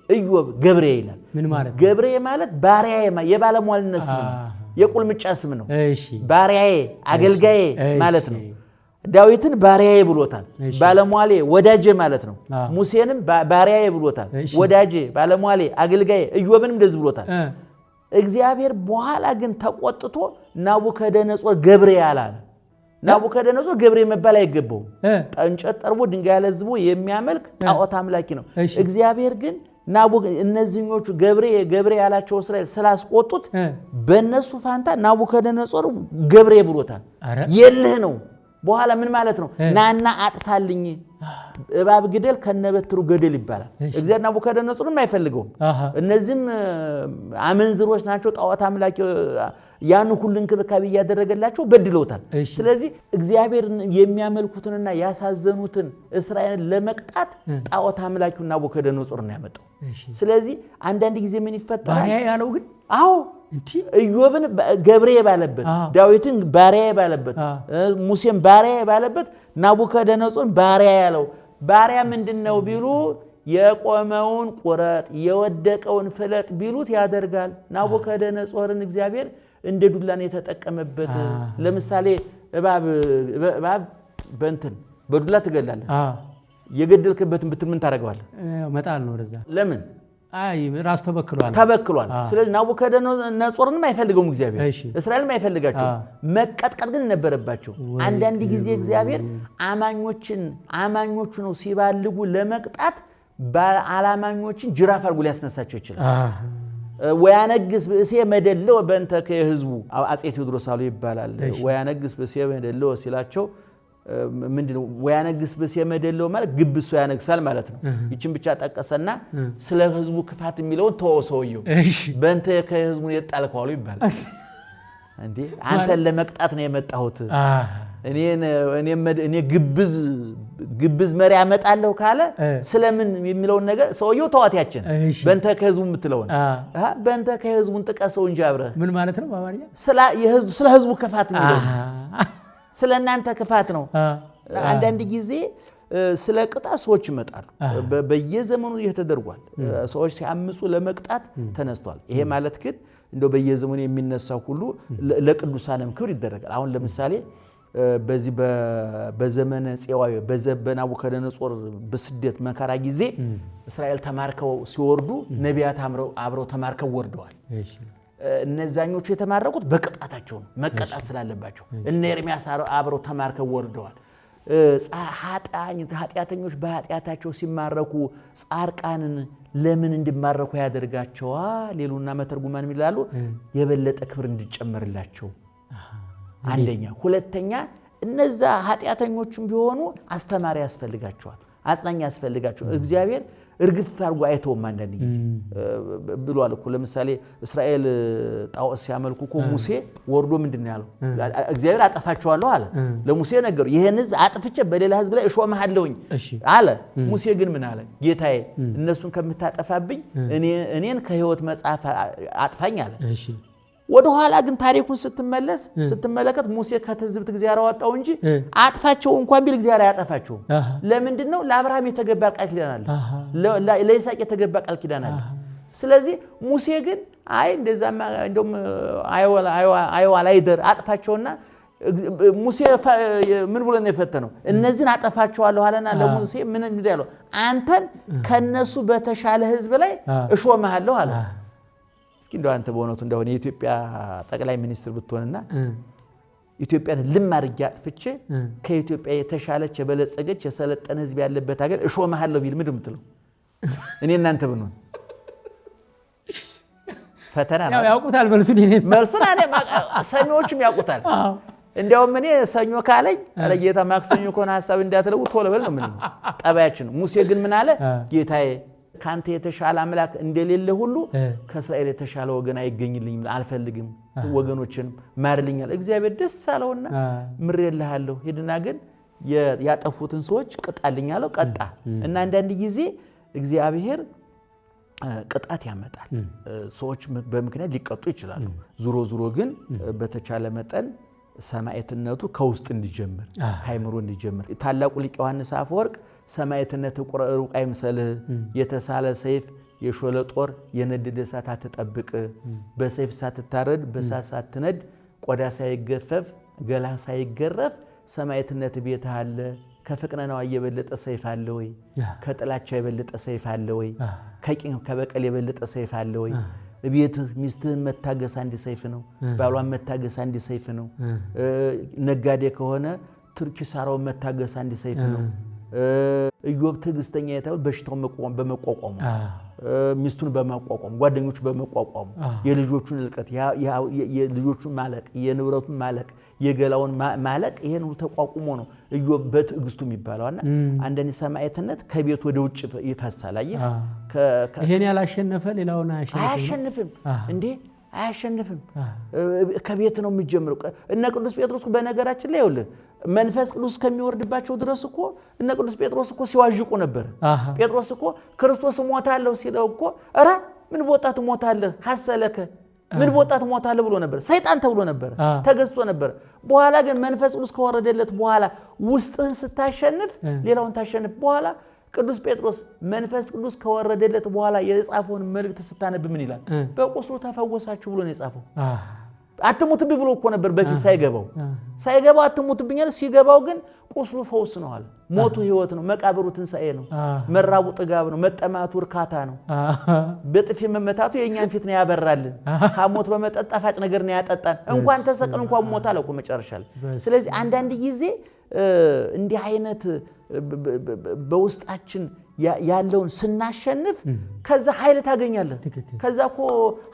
ኢዮብ ገብሬ ይላል። ምን ማለት ነው? ገብሬ ማለት ባሪያዬ፣ የባለሟልነት ስም ነው። የቁልምጫ ስም ነው። ባሪያዬ፣ አገልጋዬ ማለት ነው። ዳዊትን ባሪያዬ ብሎታል። ባለሟሌ፣ ወዳጄ ማለት ነው። ሙሴንም ባሪያዬ ብሎታል። ወዳጄ፣ ባለሟሌ፣ አገልጋዬ። ኢዮብንም እንደዚህ ብሎታል። እግዚአብሔር በኋላ ግን ተቆጥቶ ናቡከደነጾር ገብሬ አላለ። ናቡከደነጾር ገብሬ መባል አይገባውም። እንጨት ጠርቦ ድንጋይ አለዝቦ የሚያመልክ ጣዖት አምላኪ ነው። እግዚአብሔር ግን እነዚህኞቹ ገብሬ ገብሬ ያላቸው እስራኤል ስላስቆጡት በእነሱ ፋንታ ናቡከደነጾር ገብሬ ብሎታል። የልህ ነው። በኋላ ምን ማለት ነው? ናና አጥፋልኝ፣ እባብ ግደል ከነበትሩ ገደል ይባላል። እግዚአብሔር ናቡከደነጾርም አይፈልገውም። እነዚህም አመንዝሮች ናቸው፣ ጣዖት አምላኪ፣ ያን ሁሉ እንክብካቤ እያደረገላቸው በድለውታል። ስለዚህ እግዚአብሔር የሚያመልኩትንና ያሳዘኑትን እስራኤልን ለመቅጣት ጣዖት አምላኪው ናቡከደነጾር ነው ያመጣው። ስለዚህ አንዳንድ ጊዜ ምን ይፈጠራል? ባሪያ ያለው ግን አዎ ኢዮብን ገብሬ ባለበት፣ ዳዊትን ባሪያ ባለበት፣ ሙሴን ባሪያ ባለበት ናቡከደነጾርን ባሪያ ያለው ባሪያ ምንድን ነው ቢሉ የቆመውን ቁረጥ የወደቀውን ፍለጥ ቢሉት ያደርጋል። ናቡከደነጾርን እግዚአብሔር እንደ ዱላን የተጠቀመበት። ለምሳሌ እባብ በእንትን በዱላ ትገላለህ። የገደልክበትን ብትል ምን ታደርገዋለህ? መጣል ነው ወደዛ። ለምን? አይ ራሱ ተበክሏል ተበክሏል። ስለዚህ ናቡከደነጾርንም አይፈልገውም እግዚአብሔር፣ እስራኤልም አይፈልጋቸውም። መቀጥቀጥ ግን ነበረባቸው። አንዳንድ ጊዜ እግዚአብሔር አማኞችን አማኞቹ ነው ሲባልጉ ለመቅጣት አላማኞችን ጅራፍ አድርጎ ሊያስነሳቸው ይችላል። ወያነግስ ብእሴ መደለው በእንተ ከህዝቡ አፄ ቴዎድሮስ አሉ ይባላል። ወያነግስ ብእሴ መደለው ሲላቸው ምንድነው? ወያነግስ ብእሴ መደለው ማለት ግብሶ ያነግሳል ማለት ነው። ይችን ብቻ ጠቀሰና ስለ ህዝቡ ክፋት የሚለውን ተወው ሰውየው። በእንተ ከህዝቡ የጣልከው አሉ ይባላል። እንዴ አንተን ለመቅጣት ነው የመጣሁት። እኔ ግብዝ መሪ አመጣለሁ ካለ ስለምን የሚለውን ነገር ሰውየው ተዋት። ያችን በእንተ ከህዝቡ የምትለውን በእንተ ከህዝቡን ጥቀሰው እንጂ አብረህ ምን ማለት ነው በአማርኛ? ስለ ህዝቡ ክፋት የሚለው ስለ እናንተ ክፋት ነው። አንዳንድ ጊዜ ስለ ቅጣት ሰዎች ይመጣሉ። በየዘመኑ ይህ ተደርጓል። ሰዎች ሲያምፁ ለመቅጣት ተነስቷል። ይሄ ማለት ግን እንደው በየዘመኑ የሚነሳው ሁሉ ለቅዱሳንም ክብር ይደረጋል። አሁን ለምሳሌ በዚህ በዘመነ ፄዋዊ በናቡከደነጾር በስደት መከራ ጊዜ እስራኤል ተማርከው ሲወርዱ ነቢያት አብረው ተማርከው ወርደዋል። እነዛኞቹ የተማረኩት በቅጣታቸው ነው፣ መቀጣት ስላለባቸው። እነ ኤርሚያስ አብረው ተማርከው ወርደዋል። ኃጢአተኞች በኃጢአታቸው ሲማረኩ ጻድቃንን ለምን እንዲማረኩ ያደርጋቸዋል? ሌሉና መተርጉማን ይላሉ፣ የበለጠ ክብር እንዲጨመርላቸው አንደኛ። ሁለተኛ እነዛ ኃጢአተኞችም ቢሆኑ አስተማሪ ያስፈልጋቸዋል፣ አጽናኝ ያስፈልጋቸዋል። እግዚአብሔር እርግፍ አድርጎ አይተውም። አንዳንድ ጊዜ ብሏል እኮ፣ ለምሳሌ እስራኤል ጣዖት ሲያመልኩ እኮ ሙሴ ወርዶ ምንድን ነው ያለው? እግዚአብሔር አጠፋቸዋለሁ አለ። ለሙሴ ነገሩ፣ ይህን ህዝብ አጥፍቼ በሌላ ህዝብ ላይ እሾምሃለሁኝ አለ። ሙሴ ግን ምን አለ? ጌታዬ፣ እነሱን ከምታጠፋብኝ እኔን ከህይወት መጽሐፍ አጥፋኝ አለ። ወደኋላ ግን ታሪኩን ስትመለስ ስትመለከት ሙሴ ከትዝብት እግዚአብሔር አወጣው እንጂ አጥፋቸው እንኳን ቢል እግዚአብሔር አያጠፋቸውም። ለምንድን ነው? ለአብርሃም የተገባ ቃል ኪዳን አለ፣ ለይስሐቅ የተገባ ቃል ኪዳን አለ። ስለዚህ ሙሴ ግን አይ እንደዛማ እንደውም አይዋል አይደር አጥፋቸውና፣ ሙሴ ምን ብሎ ነው የፈተነው? እነዚህን አጠፋቸዋለሁ አለና ለሙሴ ምን ያለው? አንተን ከነሱ በተሻለ ህዝብ ላይ እሾምሃለሁ አለ። እስኪ እንደው አንተ በእውነቱ እንደሆነ የኢትዮጵያ ጠቅላይ ሚኒስትር ብትሆንና ኢትዮጵያን ልም አድርጌ አጥፍቼ ከኢትዮጵያ የተሻለች፣ የበለጸገች፣ የሰለጠነ ህዝብ ያለበት ሀገር እሾምሃለሁ ቢል ምንድን ነው የምትለው? እኔ እናንተ ብንሆን ፈተና ነው። ያውቁታል መልሱን። መልሱን ሰሚዎቹም ያውቁታል። እንዲያውም እኔ ሰኞ ካለኝ ኧረ ጌታ ማክሰኞ ከሆነ ሀሳብ እንዳትለውጥ ቶሎ በል ነው የምንለው፣ ጠባያችን ነው። ሙሴ ግን ምን አለ? ጌታዬ፣ ከአንተ የተሻለ አምላክ እንደሌለ ሁሉ ከእስራኤል የተሻለ ወገን አይገኝልኝም፣ አልፈልግም፣ ወገኖችን ማርልኛል። እግዚአብሔር ደስ አለውና ምሬልሃለሁ፣ ሂድና ግን ያጠፉትን ሰዎች ቅጣልኝ አለው። ቀጣ። እና አንዳንድ ጊዜ እግዚአብሔር ቅጣት ያመጣል። ሰዎች በምክንያት ሊቀጡ ይችላሉ። ዙሮ ዙሮ ግን በተቻለ መጠን ሰማዕትነቱ ከውስጥ እንዲጀምር፣ ከአይምሮ እንዲጀምር፣ ታላቁ ሊቅ ዮሐንስ አፈወርቅ ሰማዕትነት ሩቅ አይምሰልህ፣ የተሳለ ሰይፍ፣ የሾለ ጦር፣ የነደደ እሳት አትጠብቅ፣ በሰይፍ ሳትታረድ፣ በእሳት ሳትነድ፣ ቆዳ ሳይገፈፍ፣ ገላ ሳይገረፍ ሰማዕትነት ቤትህ አለ። ከፍቅረ ነዋይ የበለጠ ሰይፍ አለ ወይ? ከጥላቻ የበለጠ ሰይፍ አለ ወይ? ከቂም ከበቀል የበለጠ ሰይፍ አለ ወይ? ቤትህ ሚስትህን መታገስ አንድ ሰይፍ ነው። ባሏን መታገስ አንድ ሰይፍ ነው። ነጋዴ ከሆነ ኪሳራውን መታገስ አንድ ሰይፍ ነው። ኢዮብ ትዕግስተኛ የተባለ በሽታውን በመቋቋሙ፣ ሚስቱን በመቋቋሙ፣ ጓደኞቹ በመቋቋሙ፣ የልጆቹን እልቀት፣ የልጆቹን ማለቅ፣ የንብረቱን ማለቅ፣ የገላውን ማለቅ፣ ይሄን ሁሉ ተቋቁሞ ነው ኢዮብ በትዕግስቱ የሚባለው። እና አንዳንድ ሰማዕትነት ከቤት ወደ ውጭ ይፈሳል። አየህ፣ ይሄን ያላሸነፈ ሌላውን አያሸንፍም እንዴ፣ አያሸንፍም። ከቤት ነው የሚጀምረው። እነ ቅዱስ ጴጥሮስ በነገራችን ላይ፣ ይኸውልህ፣ መንፈስ ቅዱስ ከሚወርድባቸው ድረስ እኮ እነ ቅዱስ ጴጥሮስ እኮ ሲዋዥቁ ነበር። ጴጥሮስ እኮ ክርስቶስ እሞታለሁ ሲለው እኮ ኧረ ምን በወጣህ ትሞታለህ፣ ሐሰለከ፣ ምን በወጣህ ትሞታለህ ብሎ ነበር። ሰይጣን ተብሎ ነበር፣ ተገዝቶ ነበር። በኋላ ግን መንፈስ ቅዱስ ከወረደለት በኋላ ውስጥህን ስታሸንፍ ሌላውን ታሸንፍ። በኋላ ቅዱስ ጴጥሮስ መንፈስ ቅዱስ ከወረደለት በኋላ የጻፈውን መልእክት ስታነብ ምን ይላል? በቁስሉ ተፈወሳችሁ ብሎ ነው የጻፈው። አትሙትብኝ ብሎ እኮ ነበር በፊት ሳይገባው። ሳይገባው አትሙትብኝ አለ። ሲገባው ግን ቁስሉ ፈውስ ነው አለ። ሞቱ ህይወት ነው። መቃብሩ ትንሣኤ ነው። መራቡ ጥጋብ ነው። መጠማቱ እርካታ ነው። በጥፊ መመታቱ የእኛን ፊት ነው ያበራልን። ሐሞት በመጠጥ ጣፋጭ ነገር ነው ያጠጣን። እንኳን ተሰቅል እንኳን ሞት አለ እኮ መጨረሻ ላይ። ስለዚህ አንዳንድ ጊዜ እንዲህ አይነት በውስጣችን ያለውን ስናሸንፍ ከዛ ኃይል ታገኛለህ። ከዛ እኮ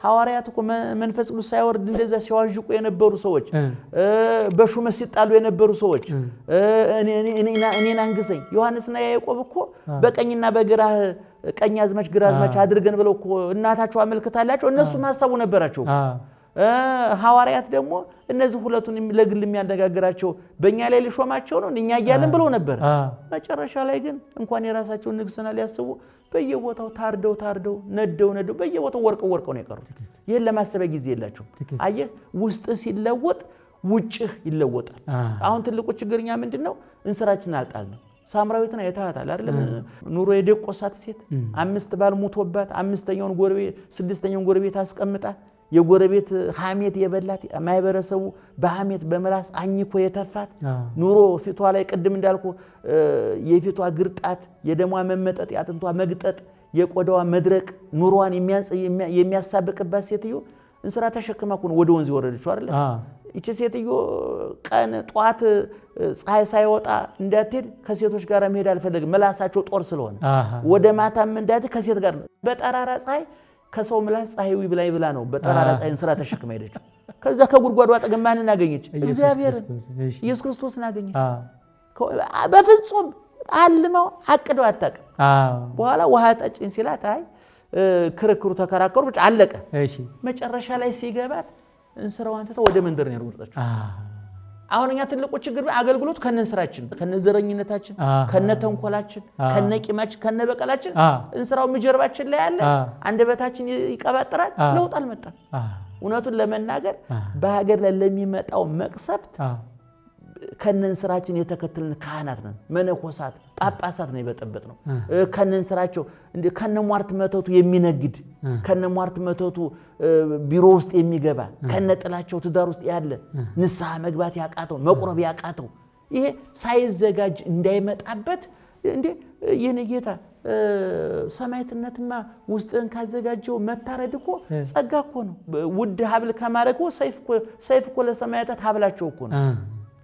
ሐዋርያት እኮ መንፈስ ቅዱስ ሳይወርድ እንደዛ ሲዋዥቁ የነበሩ ሰዎች፣ በሹመት ሲጣሉ የነበሩ ሰዎች፣ እኔን አንግሰኝ፣ ዮሐንስና ያዕቆብ እኮ በቀኝና በግራህ ቀኝ አዝማች ግራ አዝማች አድርገን ብለው እኮ እናታቸው አመልክታላቸው፣ እነሱም ሀሳቡ ነበራቸው። ሐዋርያት ደግሞ እነዚህ ሁለቱን ለግል የሚያነጋግራቸው በእኛ ላይ ሊሾማቸው ነው እኛ እያለን ብለው ነበር። መጨረሻ ላይ ግን እንኳን የራሳቸውን ንግስና ሊያስቡ በየቦታው ታርደው ታርደው፣ ነደው ነደው፣ በየቦታው ወርቀው ወርቀው ነው የቀሩት። ይህን ለማሰቢያ ጊዜ የላቸውም። አየህ፣ ውስጥ ሲለወጥ ውጭህ ይለወጣል። አሁን ትልቁ ችግር እኛ ምንድን ነው? እንስራችን አልጣልንም። ሳምራዊትን አይተሃታል አይደለም? ኑሮ የደቆሳት ሴት፣ አምስት ባል ሙቶባት አምስተኛውን ጎረቤት ስድስተኛውን ጎረቤት አስቀምጣ፣ የጎረቤት ሐሜት የበላት፣ ማህበረሰቡ በሐሜት በምላስ አኝኮ የተፋት፣ ኑሮ ፊቷ ላይ ቅድም እንዳልኩ የፊቷ ግርጣት፣ የደሟ መመጠጥ፣ የአጥንቷ መግጠጥ፣ የቆዳዋ መድረቅ ኑሮዋን የሚያሳብቅባት ሴትዮ እንስራ ተሸክማ እኮ ነው ወደ ወንዝ የወረደችው አይደለ? ይቺ ሴትዮ ቀን ጠዋት ፀሐይ ሳይወጣ እንዳትሄድ ከሴቶች ጋር መሄድ አልፈለግም፣ ምላሳቸው ጦር ስለሆነ፣ ወደ ማታም እንዳትሄድ ከሴት ጋር በጠራራ ፀሐይ ከሰው ምላስ ፀሐይ ብላይ ብላ ነው በጠራራ ፀሐይ እንስራ ተሸክማ ሄደችው። ከዛ ከጉድጓዱ አጠገብ ማንን አገኘች? እግዚአብሔር ኢየሱስ ክርስቶስን አገኘች። በፍጹም አልመው አቅደው አታውቅም። በኋላ ውሃ ጠጭኝ ሲላት አይ ክርክሩ ተከራከሩ፣ ብቻ አለቀ። መጨረሻ ላይ ሲገባት እንስራዋን ትታ ወደ መንደር ነው የሮጠችው። አሁን እኛ ትልቁ ችግር አገልግሎት ከነእንስራችን፣ ከነዘረኝነታችን፣ ከነተንኮላችን፣ ከነቂማችን፣ ከነበቀላችን እንስራው ጀርባችን ላይ አለ። አንደበታችን ይቀባጥራል። ለውጥ አልመጣም። እውነቱን ለመናገር በሀገር ላይ ለሚመጣው መቅሰፍት ከነእንስራችን የተከተልን ካህናት ነን፣ መነኮሳት፣ ጳጳሳት ነው የበጠበጥ ነው። ከነእንስራቸው ከነሟርት መተቱ የሚነግድ፣ ከነሟርት መተቱ ቢሮ ውስጥ የሚገባ፣ ከነጥላቸው ትዳር ውስጥ ያለ፣ ንስሐ መግባት ያቃተው፣ መቁረብ ያቃተው፣ ይሄ ሳይዘጋጅ እንዳይመጣበት። እንዴ የኔ ጌታ፣ ሰማዕትነትማ ውስጥህን ካዘጋጀው መታረድ እኮ ጸጋ እኮ ነው። ውድ ሀብል ከማድረግ ሰይፍ እኮ ለሰማዕታት ሀብላቸው እኮ ነው።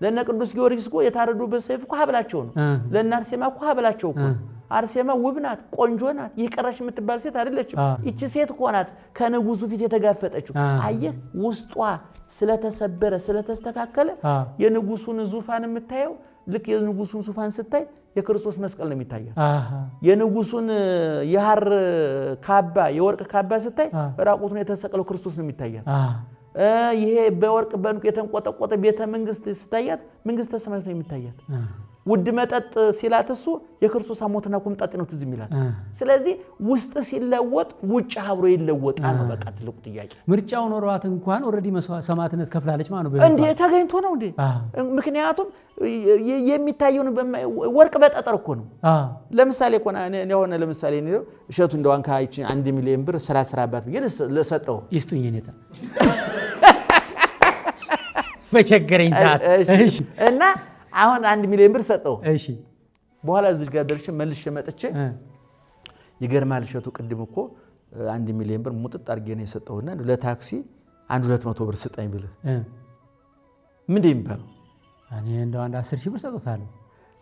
ለነ ቅዱስ ጊዮርጊስ እኮ የታረዱበት ሰይፍ እኮ ሀብላቸው ነው። ለነ አርሴማ እኮ ሀብላቸው እኮ ነው። አርሴማ ውብ ናት፣ ቆንጆ ናት፣ ይቀረሽ የምትባል ሴት አይደለችም። ይቺ ሴት እኮ ናት ከንጉሱ ፊት የተጋፈጠችው። አየህ፣ ውስጧ ስለተሰበረ ስለተስተካከለ የንጉሱን ዙፋን የምታየው፣ ልክ የንጉሱን ዙፋን ስታይ የክርስቶስ መስቀል ነው የሚታያት። የንጉሱን የሐር ካባ፣ የወርቅ ካባ ስታይ ራቁቱን የተሰቀለው ክርስቶስ ነው የሚታያት። ይሄ በወርቅ በእንቁ የተንቆጠቆጠ ቤተ መንግስት ስታያት መንግስተ ሰማያት ነው የሚታያት። ውድ መጠጥ ሲላት እሱ የክርስቶስ ሞትና ኮምጣጤ ነው ትዝ የሚላት። ስለዚህ ውስጥ ሲለወጥ ውጭ አብሮ ይለወጣል ነው በቃ ትልቁ ጥያቄ። ምርጫው ኖሯት እንኳን already ሰማዕትነት ከፍላለች ማለት ነው። እንዴ ተገኝቶ ነው እንዴ? ምክንያቱም የሚታየውን ወርቅ በጠጠር እኮ ነው። ለምሳሌ እኮ የሆነ ለምሳሌ እሸቱ እንደው አንካ ይችን 1 ሚሊዮን ብር ስራ ስራባት ብዬ ለሰጠው። ይስጡኝ ኔታ በቸገረኝ ሰዓት። እና አሁን 1 ሚሊዮን ብር ሰጠው። በኋላ እዚህ ጋር ደርሼ መልሼ መጥቼ ይገርማል እሸቱ፣ ቅድም እኮ 1 ሚሊዮን ብር ሙጥጥ አድርጌ ነው የሰጠውና ለታክሲ አንድ 200 ብር ስጠኝ ብልህ ምንድን የሚባለው? እኔ እንደው አንድ 10,000 ብር ሰጥቶታለሁ።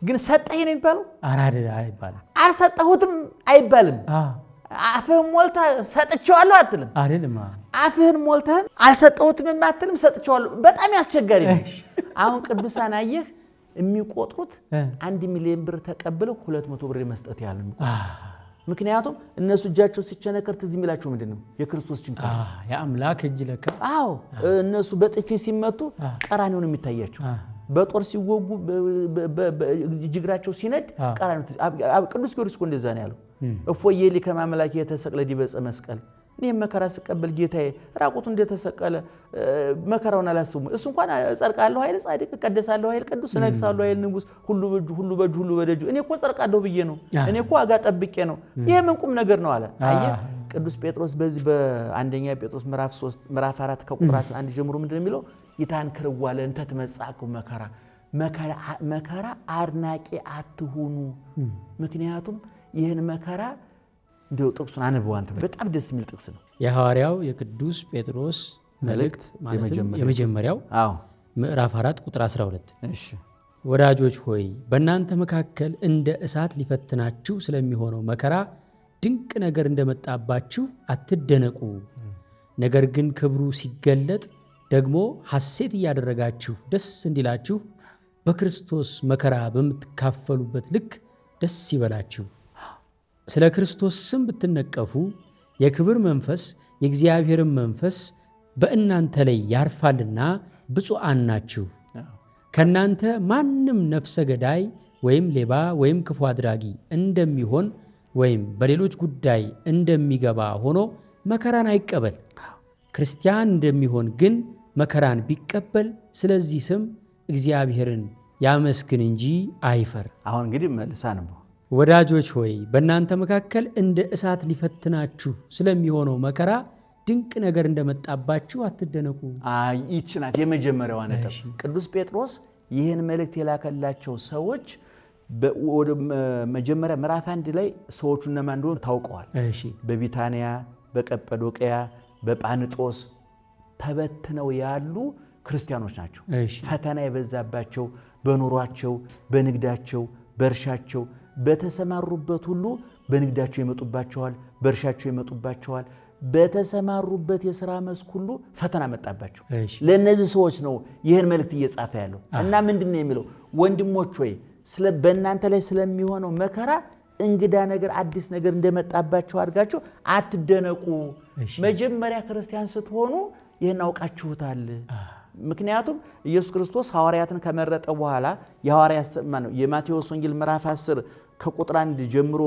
ግን ሰጠኝ ነው የሚባለው? ኧረ አይባልም። አልሰጠሁትም አይባልም። አፍህን ሞልተህ ሰጥቼዋለሁ አትልም። አይደለም። አፍህን ሞልተህም አልሰጠሁትም አትልም። ሰጥቼዋለሁ በጣም ያስቸጋሪ ነው። አሁን ቅዱሳን አየህ የሚቆጥሩት 1 ሚሊዮን ብር ተቀብለው 200 ብር የመስጠት ያህል ነው። ምክንያቱም እነሱ እጃቸው ሲቸነከር ትዝ የሚላቸው ምንድን ነው? የክርስቶስ ችንካር። የአምላክ እጅ ለካ። አዎ፣ እነሱ በጥፊ ሲመቱ ቀራንዮ ነው የሚታያቸው። በጦር ሲወጉ ጅግራቸው ሲነድ ቀራንዮ። ቅዱስ ጊዮርጊስ እኮ እንደዛ ነው ያለው። እፎ ይቤሊ ከመ አምላክየ ተሰቅለ ዲበ ዕፀ መስቀል፣ እኔም መከራ ስቀበል ጌታዬ ራቁቱ እንደተሰቀለ መከራውን አላስቡም። እሱ እንኳን እጸድቃለሁ ኃይል ጻድቅ፣ እቀደሳለሁ ኃይል ቅዱስ፣ እነግሳለሁ ኃይል ንጉስ፣ ሁሉ በእጁ ሁሉ በእጁ ሁሉ በደጁ፣ እኔ እኮ ጸድቃለሁ ብዬ ነው፣ እኔ እኮ ዋጋ ጠብቄ ነው። ይሄ ምን ቁም ነገር ነው አለ። አየህ ቅዱስ ጴጥሮስ በዚህ በአንደኛ ጴጥሮስ ምዕራፍ 3 ምዕራፍ 4 ከቁጥር 11 ጀምሮ ምንድን ነው የሚለው? ኢታንክርዋ ለእንተ ትመጽአክሙ መከራ፣ መከራ አድናቂ አትሁኑ። ምክንያቱም ይህን መከራ እንደው ጥቅሱን አንብበው አንተ፣ በጣም ደስ የሚል ጥቅስ ነው። የሐዋርያው የቅዱስ ጴጥሮስ መልእክት ማለትም የመጀመሪያው ምዕራፍ 4 ቁጥር 12። ወዳጆች ሆይ፣ በእናንተ መካከል እንደ እሳት ሊፈትናችሁ ስለሚሆነው መከራ ድንቅ ነገር እንደመጣባችሁ አትደነቁ። ነገር ግን ክብሩ ሲገለጥ ደግሞ ሐሴት እያደረጋችሁ ደስ እንዲላችሁ በክርስቶስ መከራ በምትካፈሉበት ልክ ደስ ይበላችሁ። ስለ ክርስቶስ ስም ብትነቀፉ የክብር መንፈስ የእግዚአብሔርን መንፈስ በእናንተ ላይ ያርፋልና ብፁዓን ናችሁ። ከእናንተ ማንም ነፍሰ ገዳይ ወይም ሌባ ወይም ክፉ አድራጊ እንደሚሆን ወይም በሌሎች ጉዳይ እንደሚገባ ሆኖ መከራን አይቀበል። ክርስቲያን እንደሚሆን ግን መከራን ቢቀበል ስለዚህ ስም እግዚአብሔርን ያመስግን እንጂ አይፈር። አሁን እንግዲህ መልሳ ነው። ወዳጆች ሆይ፣ በእናንተ መካከል እንደ እሳት ሊፈትናችሁ ስለሚሆነው መከራ ድንቅ ነገር እንደመጣባችሁ አትደነቁ። ይህች ናት የመጀመሪያዋ ነጥብ። ቅዱስ ጴጥሮስ ይህን መልእክት የላከላቸው ሰዎች መጀመሪያ ምዕራፍ 1 ላይ ሰዎቹ እነማን እንደሆኑ ታውቀዋል። በቢታንያ፣ በቀጰዶቅያ፣ በጳንጦስ ተበትነው ያሉ ክርስቲያኖች ናቸው። ፈተና የበዛባቸው በኑሯቸው፣ በንግዳቸው፣ በእርሻቸው፣ በተሰማሩበት ሁሉ በንግዳቸው ይመጡባቸዋል፣ በእርሻቸው ይመጡባቸዋል። በተሰማሩበት የሥራ መስክ ሁሉ ፈተና መጣባቸው። ለእነዚህ ሰዎች ነው ይህን መልእክት እየጻፈ ያለው። እና ምንድን ነው የሚለው? ወንድሞች ሆይ በእናንተ ላይ ስለሚሆነው መከራ እንግዳ ነገር አዲስ ነገር እንደመጣባቸው አድርጋችሁ አትደነቁ። መጀመሪያ ክርስቲያን ስትሆኑ ይህን አውቃችሁታል። ምክንያቱም ኢየሱስ ክርስቶስ ሐዋርያትን ከመረጠ በኋላ የማቴዎስ ወንጌል ምዕራፍ 10 ከቁጥር 1 ጀምሮ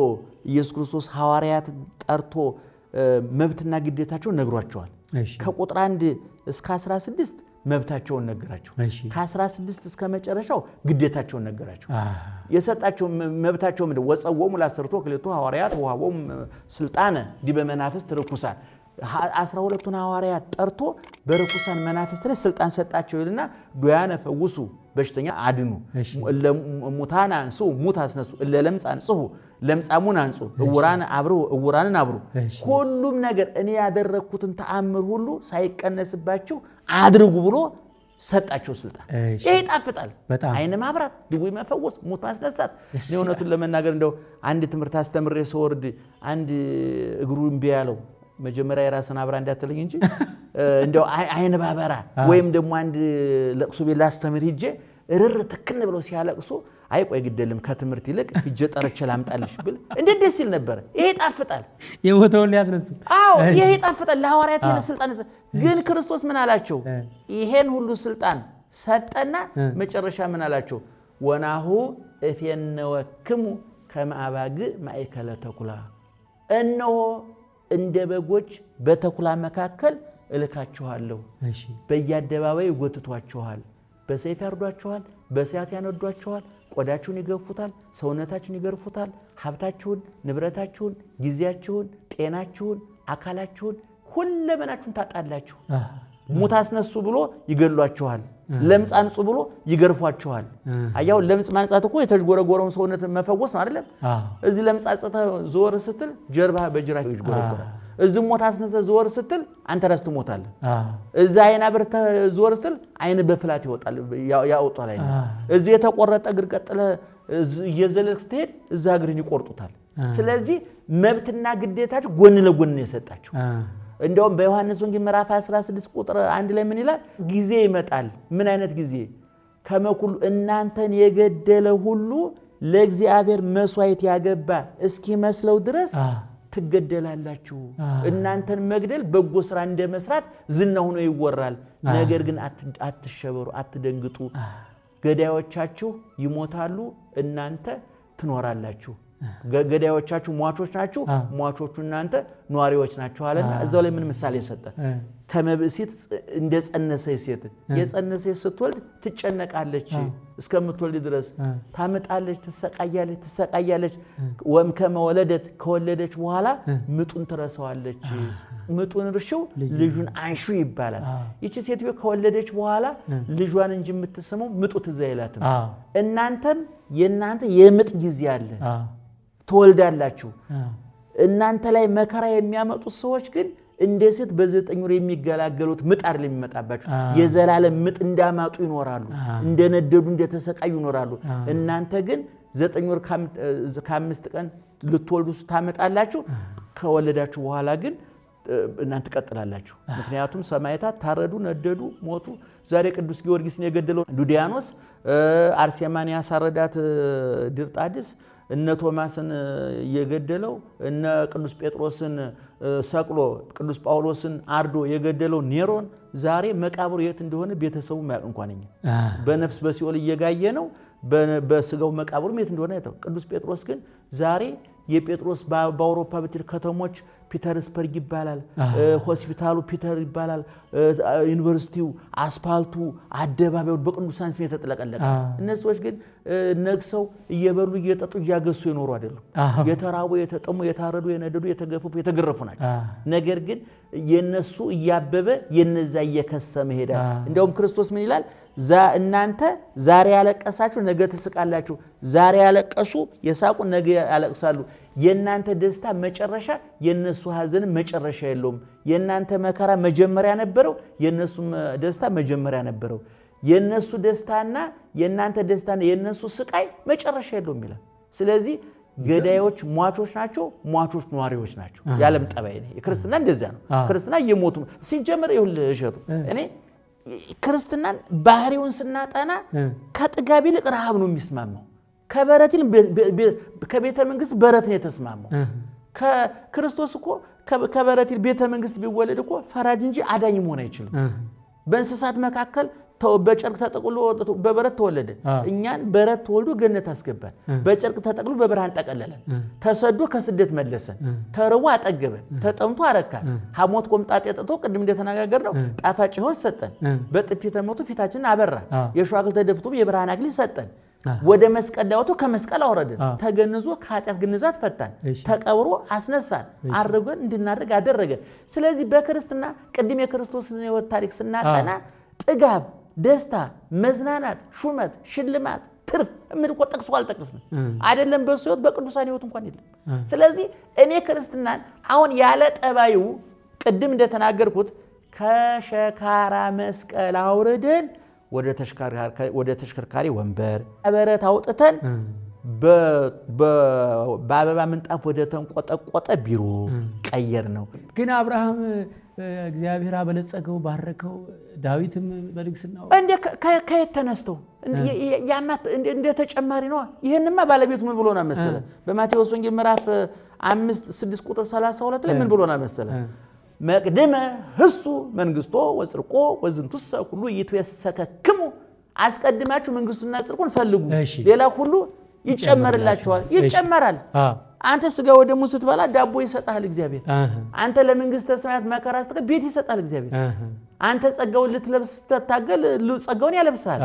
ኢየሱስ ክርስቶስ ሐዋርያትን ጠርቶ መብትና ግዴታቸውን ነግሯቸዋል። ከቁጥር 1 እስከ 16 መብታቸውን ነገራቸው። ከ16 እስከ መጨረሻው ግዴታቸውን ነገራቸው። የሰጣቸው መብታቸው ምንድን? ወፀወሙ ለአስርቱ ወክልኤቱ ሐዋርያት ወሀቦሙ ስልጣነ ዲበ መናፍስት ርኩሳን። 12ቱን ሐዋርያት ጠርቶ በርኩሳን መናፍስት ላይ ስልጣን ሰጣቸው ይልና ዱያነ ፈውሱ፣ በሽተኛ አድኑ፣ ሙታን አንሱ፣ ሙት አስነሱ፣ እለ ለምጽ አንጽሑ፣ ለምጻሙን አንጹ፣ እውራን አብሩ፣ እውራንን አብሩ። ሁሉም ነገር እኔ ያደረግኩትን ተአምር ሁሉ ሳይቀነስባችሁ አድርጉ ብሎ ሰጣቸው ስልጣን። ይሄ ይጣፍጣል። አይን ማብራት፣ ድውይ መፈወስ፣ ሙት ማስነሳት። እውነቱን ለመናገር እንደው አንድ ትምህርት አስተምሬ ስወርድ አንድ እግሩ እምቢ ያለው፣ መጀመሪያ የራስን አብራ እንዳትለኝ እንጂ፣ እንደው አይን ባበራ ወይም ደግሞ አንድ ለቅሶ ቤት ላስተምር ሂጄ እርር ትክን ብለው ሲያለቅሱ፣ አይ ቆይ ግደልም ከትምህርት ይልቅ ሂጄ ጠርቼ ላምጣልሽ ብል እንዴት ደስ ይል ነበር። ይሄ ይጣፍጣል። የሞተውን ሊያስነሱ። አዎ፣ ይሄ ይጣፍጣል። ለሐዋርያት ይሄን ስልጣን ግን ክርስቶስ ምን አላቸው? ይሄን ሁሉ ስልጣን ሰጠና መጨረሻ ምን አላቸው? ወናሁ እፌነወክሙ ከመ አባግዕ ማእከለ ተኩላ፣ እነሆ እንደ በጎች በተኩላ መካከል እልካችኋለሁ። በየአደባባዩ ይጎትቷችኋል፣ በሰይፍ ያርዷችኋል፣ በእሳት ያነዷችኋል፣ ቆዳችሁን ይገፉታል፣ ሰውነታችሁን ይገርፉታል፣ ሀብታችሁን፣ ንብረታችሁን፣ ጊዜያችሁን፣ ጤናችሁን፣ አካላችሁን፣ ሁለመናችሁን ታጣላችሁ። ሙት አስነሱ ብሎ ይገሏችኋል። ለምጽ አንጹ ብሎ ይገርፏችኋል። አያው ለምጽ ማንጻት እኮ የተዥጎረጎረውን ሰውነት መፈወስ ነው አይደለም? እዚህ ለምጽ አንጽተህ ዞር ስትል ጀርባህ በጅራፍ ይዥጎረጎራል። እዚህ ሞት አስነስተህ ዞር ስትል አንተ ራስህ ትሞታለህ። እዚህ አይን አብርተህ ዞር ስትል አይን በፍላት ይወጣል፣ ያወጣል አይን። እዚህ የተቆረጠ እግር ቀጥለህ እየዘለልክ ስትሄድ እዛ እግርህን ይቆርጡታል። ስለዚህ መብትና ግዴታችሁ ጎን ለጎን ነው የሰጣችሁ። እንደውም በዮሐንስ ወንጌል ምዕራፍ 16 ቁጥር 1 ላይ ምን ይላል? ጊዜ ይመጣል። ምን አይነት ጊዜ? ከመኩሉ እናንተን የገደለ ሁሉ ለእግዚአብሔር መስዋዕት ያገባ እስኪመስለው ድረስ ትገደላላችሁ። እናንተን መግደል በጎ ስራ እንደ መስራት ዝና ሆኖ ይወራል። ነገር ግን አትሸበሩ፣ አትደንግጡ። ገዳዮቻችሁ ይሞታሉ፣ እናንተ ትኖራላችሁ። ገዳዮቻችሁ ሟቾች ናችሁ፣ ሟቾቹ እናንተ ነዋሪዎች ናችሁ አለና እዛው ላይ ምን ምሳሌ ሰጠ? ከመብእሲት እንደ ጸነሰች ሴት፣ የጸነሰች ስትወልድ ትጨነቃለች፣ እስከምትወልድ ድረስ ታምጣለች፣ ትሰቃያለች፣ ትሰቃያለች። ወእምከመ ወለደት፣ ከወለደች በኋላ ምጡን ትረሳዋለች። ምጡን እርሺው ልጁን አንሹ ይባላል። ይቺ ሴትዮ ከወለደች በኋላ ልጇን እንጂ የምትስመው ምጡ ትዝ አይላትም። እናንተም የእናንተ የምጥ ጊዜ አለ፣ ትወልዳላችሁ። እናንተ ላይ መከራ የሚያመጡት ሰዎች ግን እንደ ሴት በ9 ወር የሚገላገሉት ምጥ አይደለም የሚመጣባቸው፣ የዘላለም ምጥ እንዳማጡ ይኖራሉ፣ እንደነደዱ እንደተሰቃዩ ይኖራሉ። እናንተ ግን 9 ወር ከ5 ቀን ልትወልዱ ታመጣላችሁ። ከወለዳችሁ በኋላ ግን እናንተ ትቀጥላላችሁ። ምክንያቱም ሰማዕታት ታረዱ፣ ነደዱ፣ ሞቱ። ዛሬ ቅዱስ ጊዮርጊስን የገደለው ዱዲያኖስ፣ አርሴማን ያሳረዳት ድርጣድስ፣ እነ ቶማስን የገደለው፣ እነ ቅዱስ ጴጥሮስን ሰቅሎ ቅዱስ ጳውሎስን አርዶ የገደለው ኔሮን ዛሬ መቃብሩ የት እንደሆነ ቤተሰቡ ማያውቅ እንኳን እኛ በነፍስ በሲኦል እየጋየ ነው። በስጋው መቃብሩም የት እንደሆነ አይተው። ቅዱስ ጴጥሮስ ግን ዛሬ የጴጥሮስ በአውሮፓ ብትሄድ ከተሞች ፒተርስበርግ ይባላል፣ ሆስፒታሉ ፒተር ይባላል፣ ዩኒቨርሲቲው፣ አስፓልቱ፣ አደባባዩ በቅዱሳን ስም የተጥለቀለቀ። እነዚህ ሰዎች ግን ነግሰው እየበሉ እየጠጡ እያገሱ የኖሩ አይደሉም። የተራቡ፣ የተጠሙ፣ የታረዱ፣ የነደዱ፣ የተገፈፉ፣ የተገረፉ ናቸው። ነገር ግን የነሱ እያበበ የነዛ እየከሰመ ሄዳል። እንዲያውም ክርስቶስ ምን ይላል? እናንተ ዛሬ ያለቀሳችሁ ነገ ትስቃላችሁ። ዛሬ ያለቀሱ የሳቁ ነገ ያለቅሳሉ። የእናንተ ደስታ መጨረሻ የነሱ ሐዘን መጨረሻ የለውም። የእናንተ መከራ መጀመሪያ ነበረው፣ የነሱ ደስታ መጀመሪያ ነበረው። የነሱ ደስታና የእናንተ ደስታና የነሱ ስቃይ መጨረሻ የለውም ይላል። ስለዚህ ገዳዮች ሟቾች ናቸው፣ ሟቾች ነዋሪዎች ናቸው። የዓለም ጠባይ ነው። ክርስትና እንደዚያ ነው። ክርስትና እየሞቱ ሲጀመር ይኸውልህ እሸቱ፣ እኔ ክርስትናን ባህሪውን ስናጠና ከጥጋብ ይልቅ ረሃብ ነው የሚስማማው። ከበረት ከቤተ መንግስት በረት ነው የተስማማው። ክርስቶስ እኮ ከበረት ቤተ መንግስት ቢወለድ እኮ ፈራጅ እንጂ አዳኝ መሆን አይችልም። በእንስሳት መካከል በጨርቅ ተጠቅሎ በበረት ተወለደ። እኛን በረት ተወልዶ ገነት አስገባን። በጨርቅ ተጠቅሎ በብርሃን ጠቀለለን። ተሰዶ ከስደት መለሰን። ተርቦ አጠገበን። ተጠምቶ አረካን። ሐሞት ኮምጣጤ ጠጥቶ ቅድም እንደተነጋገርነው ጣፋጭ ሕይወት ሰጠን። በጥፊ ተመቶ ፊታችንን አበራ። የሾህ አክሊል ተደፍቶ የብርሃን አክሊል ሰጠን። ወደ መስቀል ላይ ወጥቶ ከመስቀል አወረድን። ተገንዞ ከኃጢአት ግንዛት ፈታን። ተቀብሮ አስነሳን። አድርገን እንድናደርግ አደረገን። ስለዚህ በክርስትና ቅድም የክርስቶስን ሕይወት ታሪክ ስናጠና ጥጋብ፣ ደስታ፣ መዝናናት፣ ሹመት፣ ሽልማት፣ ትርፍ የሚል እኮ ጠቅሶ አልጠቅስንም። አይደለም በሱ ሕይወት በቅዱሳን ሕይወት እንኳን የለም። ስለዚህ እኔ ክርስትናን አሁን ያለ ጠባዩ ቅድም እንደተናገርኩት ከሸካራ መስቀል አውርደን ወደ ተሽከርካሪ ወንበር በረት አውጥተን በአበባ ምንጣፍ ወደ ተንቆጠቆጠ ቢሮ ቀየር ነው። ግን አብርሃም እግዚአብሔር አበለጸገው፣ ባረከው። ዳዊትም በንግስናው እንደ ከየት ተነስተው እንደ ተጨማሪ ነዋ። ይህንማ ባለቤቱ ምን ብሎና መሰለ? በማቴዎስ ወንጌል ምዕራፍ 5 6 ቁጥር 32 ላይ ምን ብሎና መሰለ? መቅድመ ህሱ መንግስቶ ወጽድቆ ወዝንቱሰ ሁሉ ይትዌሰከክሙ፣ አስቀድማችሁ መንግስቱና ጽድቁን ፈልጉ፣ ሌላ ሁሉ ይጨመርላችኋል። ይጨመራል። አንተ ስጋ ወደሙ ስትበላ ዳቦ ይሰጣል እግዚአብሔር። አንተ ለመንግስተ ሰማያት መከራ ስትቀበል ቤት ይሰጣል እግዚአብሔር። አንተ ጸጋውን ልትለብስ ስትታገል ጸጋውን ያለብሳል።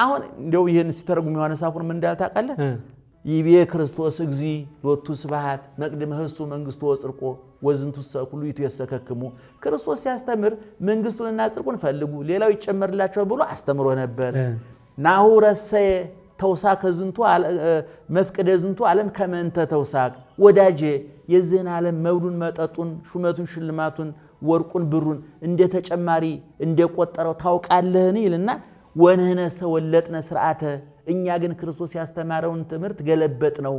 አሁን እንደው ይህን ሲተረጉም ዮሐንስ አፈወርቅ ምን እንዳለ ታውቃለህ? ይቤ ክርስቶስ እግዚ ሎቱ ስብሐት መቅድመ ህሱ መንግስቱ ወጽድቆ ወዝንቱሰ ኩሉ ይትዌሰከክሙ። ክርስቶስ ሲያስተምር መንግስቱንና ጽድቁን ፈልጉ ሌላው ይጨመርላቸዋል ብሎ አስተምሮ ነበር። ናሁ ረሰየ ተውሳከ ዝንቱ መፍቅደ ዝንቱ ዓለም ከመንተ ተውሳክ፣ ወዳጄ የዚህን ዓለም መብሉን መጠጡን ሹመቱን ሽልማቱን ወርቁን ብሩን እንደ ተጨማሪ እንደቆጠረው ታውቃለህን ይልና ወንህነሰ ወለጥነ ስርዓተ፣ እኛ ግን ክርስቶስ ያስተማረውን ትምህርት ገለበጥ ነው።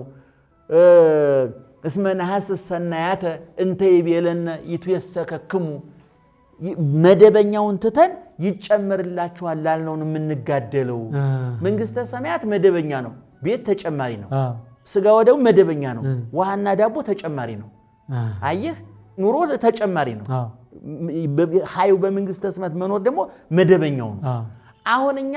እስመ ነሐስስ ሰናያተ እንተ ይቤለነ ይትዌሰከክሙ፣ መደበኛውን ትተን ይጨመርላችኋል ላልነውን የምንጋደለው። መንግስተ ሰማያት መደበኛ ነው፣ ቤት ተጨማሪ ነው። ስጋ ወደሙ መደበኛ ነው፣ ውሃና ዳቦ ተጨማሪ ነው። አየህ፣ ኑሮ ተጨማሪ ነው። ሀዩ በመንግስተ ሰማያት መኖር ደግሞ መደበኛው ነው። አሁን እኛ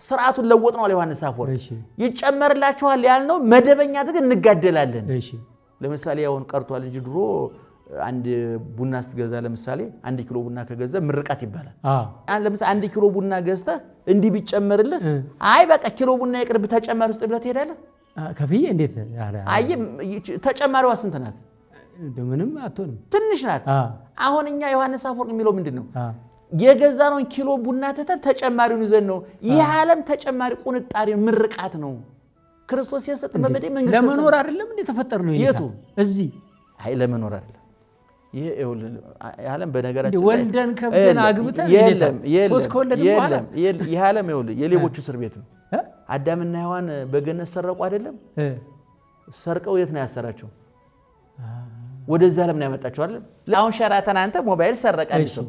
ስርዓቱን ለወጥ ነው ዮሐንስ አፈወርቅ። ይጨመርላችኋል ያልነው መደበኛ አድርገን እንጋደላለን። ለምሳሌ አሁን ቀርቷል እንጂ ድሮ አንድ ቡና ስትገዛ ለምሳሌ 1 ኪሎ ቡና ከገዛ ምርቃት ይባላል። ለምሳሌ 1 ኪሎ ቡና ገዝተህ እንዲህ ቢጨመርልህ አይ በቃ ኪሎ ቡና ይቅርብ ተጨማሪ ውስጥ ብለህ ትሄዳለህ። ከፍዬ እንዴት? አይ ተጨማሪዋ ስንት ናት? ምንም አትሆንም፣ ትንሽ ናት። አሁን እኛ ዮሐንስ አፈወርቅ የሚለው ምንድን ነው? የገዛነውን ኪሎ ቡና ትተን ተጨማሪውን ይዘን ነው። ይህ ዓለም ተጨማሪ ቁንጣሪ ምርቃት ነው። ክርስቶስ የሰጠን በመደብ መንግስት ለመኖር አይደለም እንዴ ተፈጠር ነው? የቱ እዚህ? አይ ለመኖር አይደለም። ይሄ ዓለም በነገራችን ላይ ወልደን ከብደን አግብተን ሶስት ከወለድን በኋላ ይህ ዓለም ይኸውልህ የሌቦች እስር ቤት ነው። አዳምና ሔዋን በገነት ሰረቁ አይደለም? ሰርቀው የት ነው ያሰራቸው? ወደዚህ ዓለም ነው ያመጣቸው አይደለም? አሁን ሸራተን አንተ ሞባይል ሰረቀ አንድ ሰው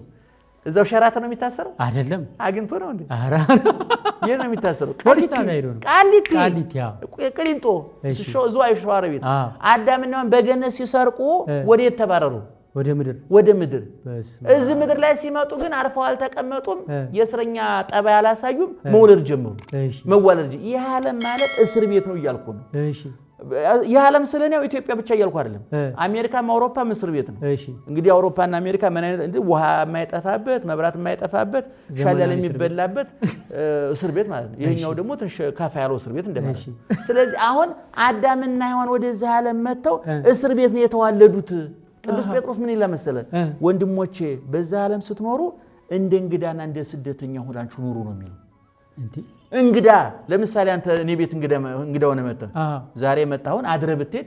እዛው ሸራተን ነው የሚታሰረው? አይደለም። አግኝቶ ነው እንዴ? የት ነው የሚታሰረው? ፖሊስ ጣቢያ ሄዶ ነው። ቃሊቲ፣ ቅሊንጦ፣ ዝዋይ፣ ሸዋሮቢት። አዳምና ሔዋን በገነት ሲሰርቁ ወዴት ተባረሩ? ወደ ምድር። ወደ ምድር። እዚህ ምድር ላይ ሲመጡ ግን አርፈው አልተቀመጡም። የእስረኛ ጠባይ አላሳዩም። መውለድ ጀመሩ፣ መዋለድ። ይህ ዓለም ማለት እስር ቤት ነው እያልኩ ነው። ይህ ዓለም ስለኔ ያው ኢትዮጵያ ብቻ እያልኩ አይደለም። አሜሪካም አውሮፓም እስር ቤት ነው። እንግዲህ አውሮፓና አሜሪካ ምን አይነት ውሃ የማይጠፋበት መብራት የማይጠፋበት ሸለል የሚበላበት እስር ቤት ማለት ነው። ይሄኛው ደግሞ ትንሽ ከፋ ያለው እስር ቤት እንደማለት ነው። ስለዚህ አሁን አዳምና ሔዋን ወደዚህ ዓለም መጥተው እስር ቤት ነው የተዋለዱት። ቅዱስ ጴጥሮስ ምን ይላል መሰለ? ወንድሞቼ በዛ ዓለም ስትኖሩ እንደ እንግዳና እንደ ስደተኛ ሆናችሁ ኑሩ ነው የሚለው። እንግዳ ለምሳሌ አንተ እኔ ቤት እንግዳ ሆነ መጥተህ ዛሬ መጣሁን አድረህ ብትሄድ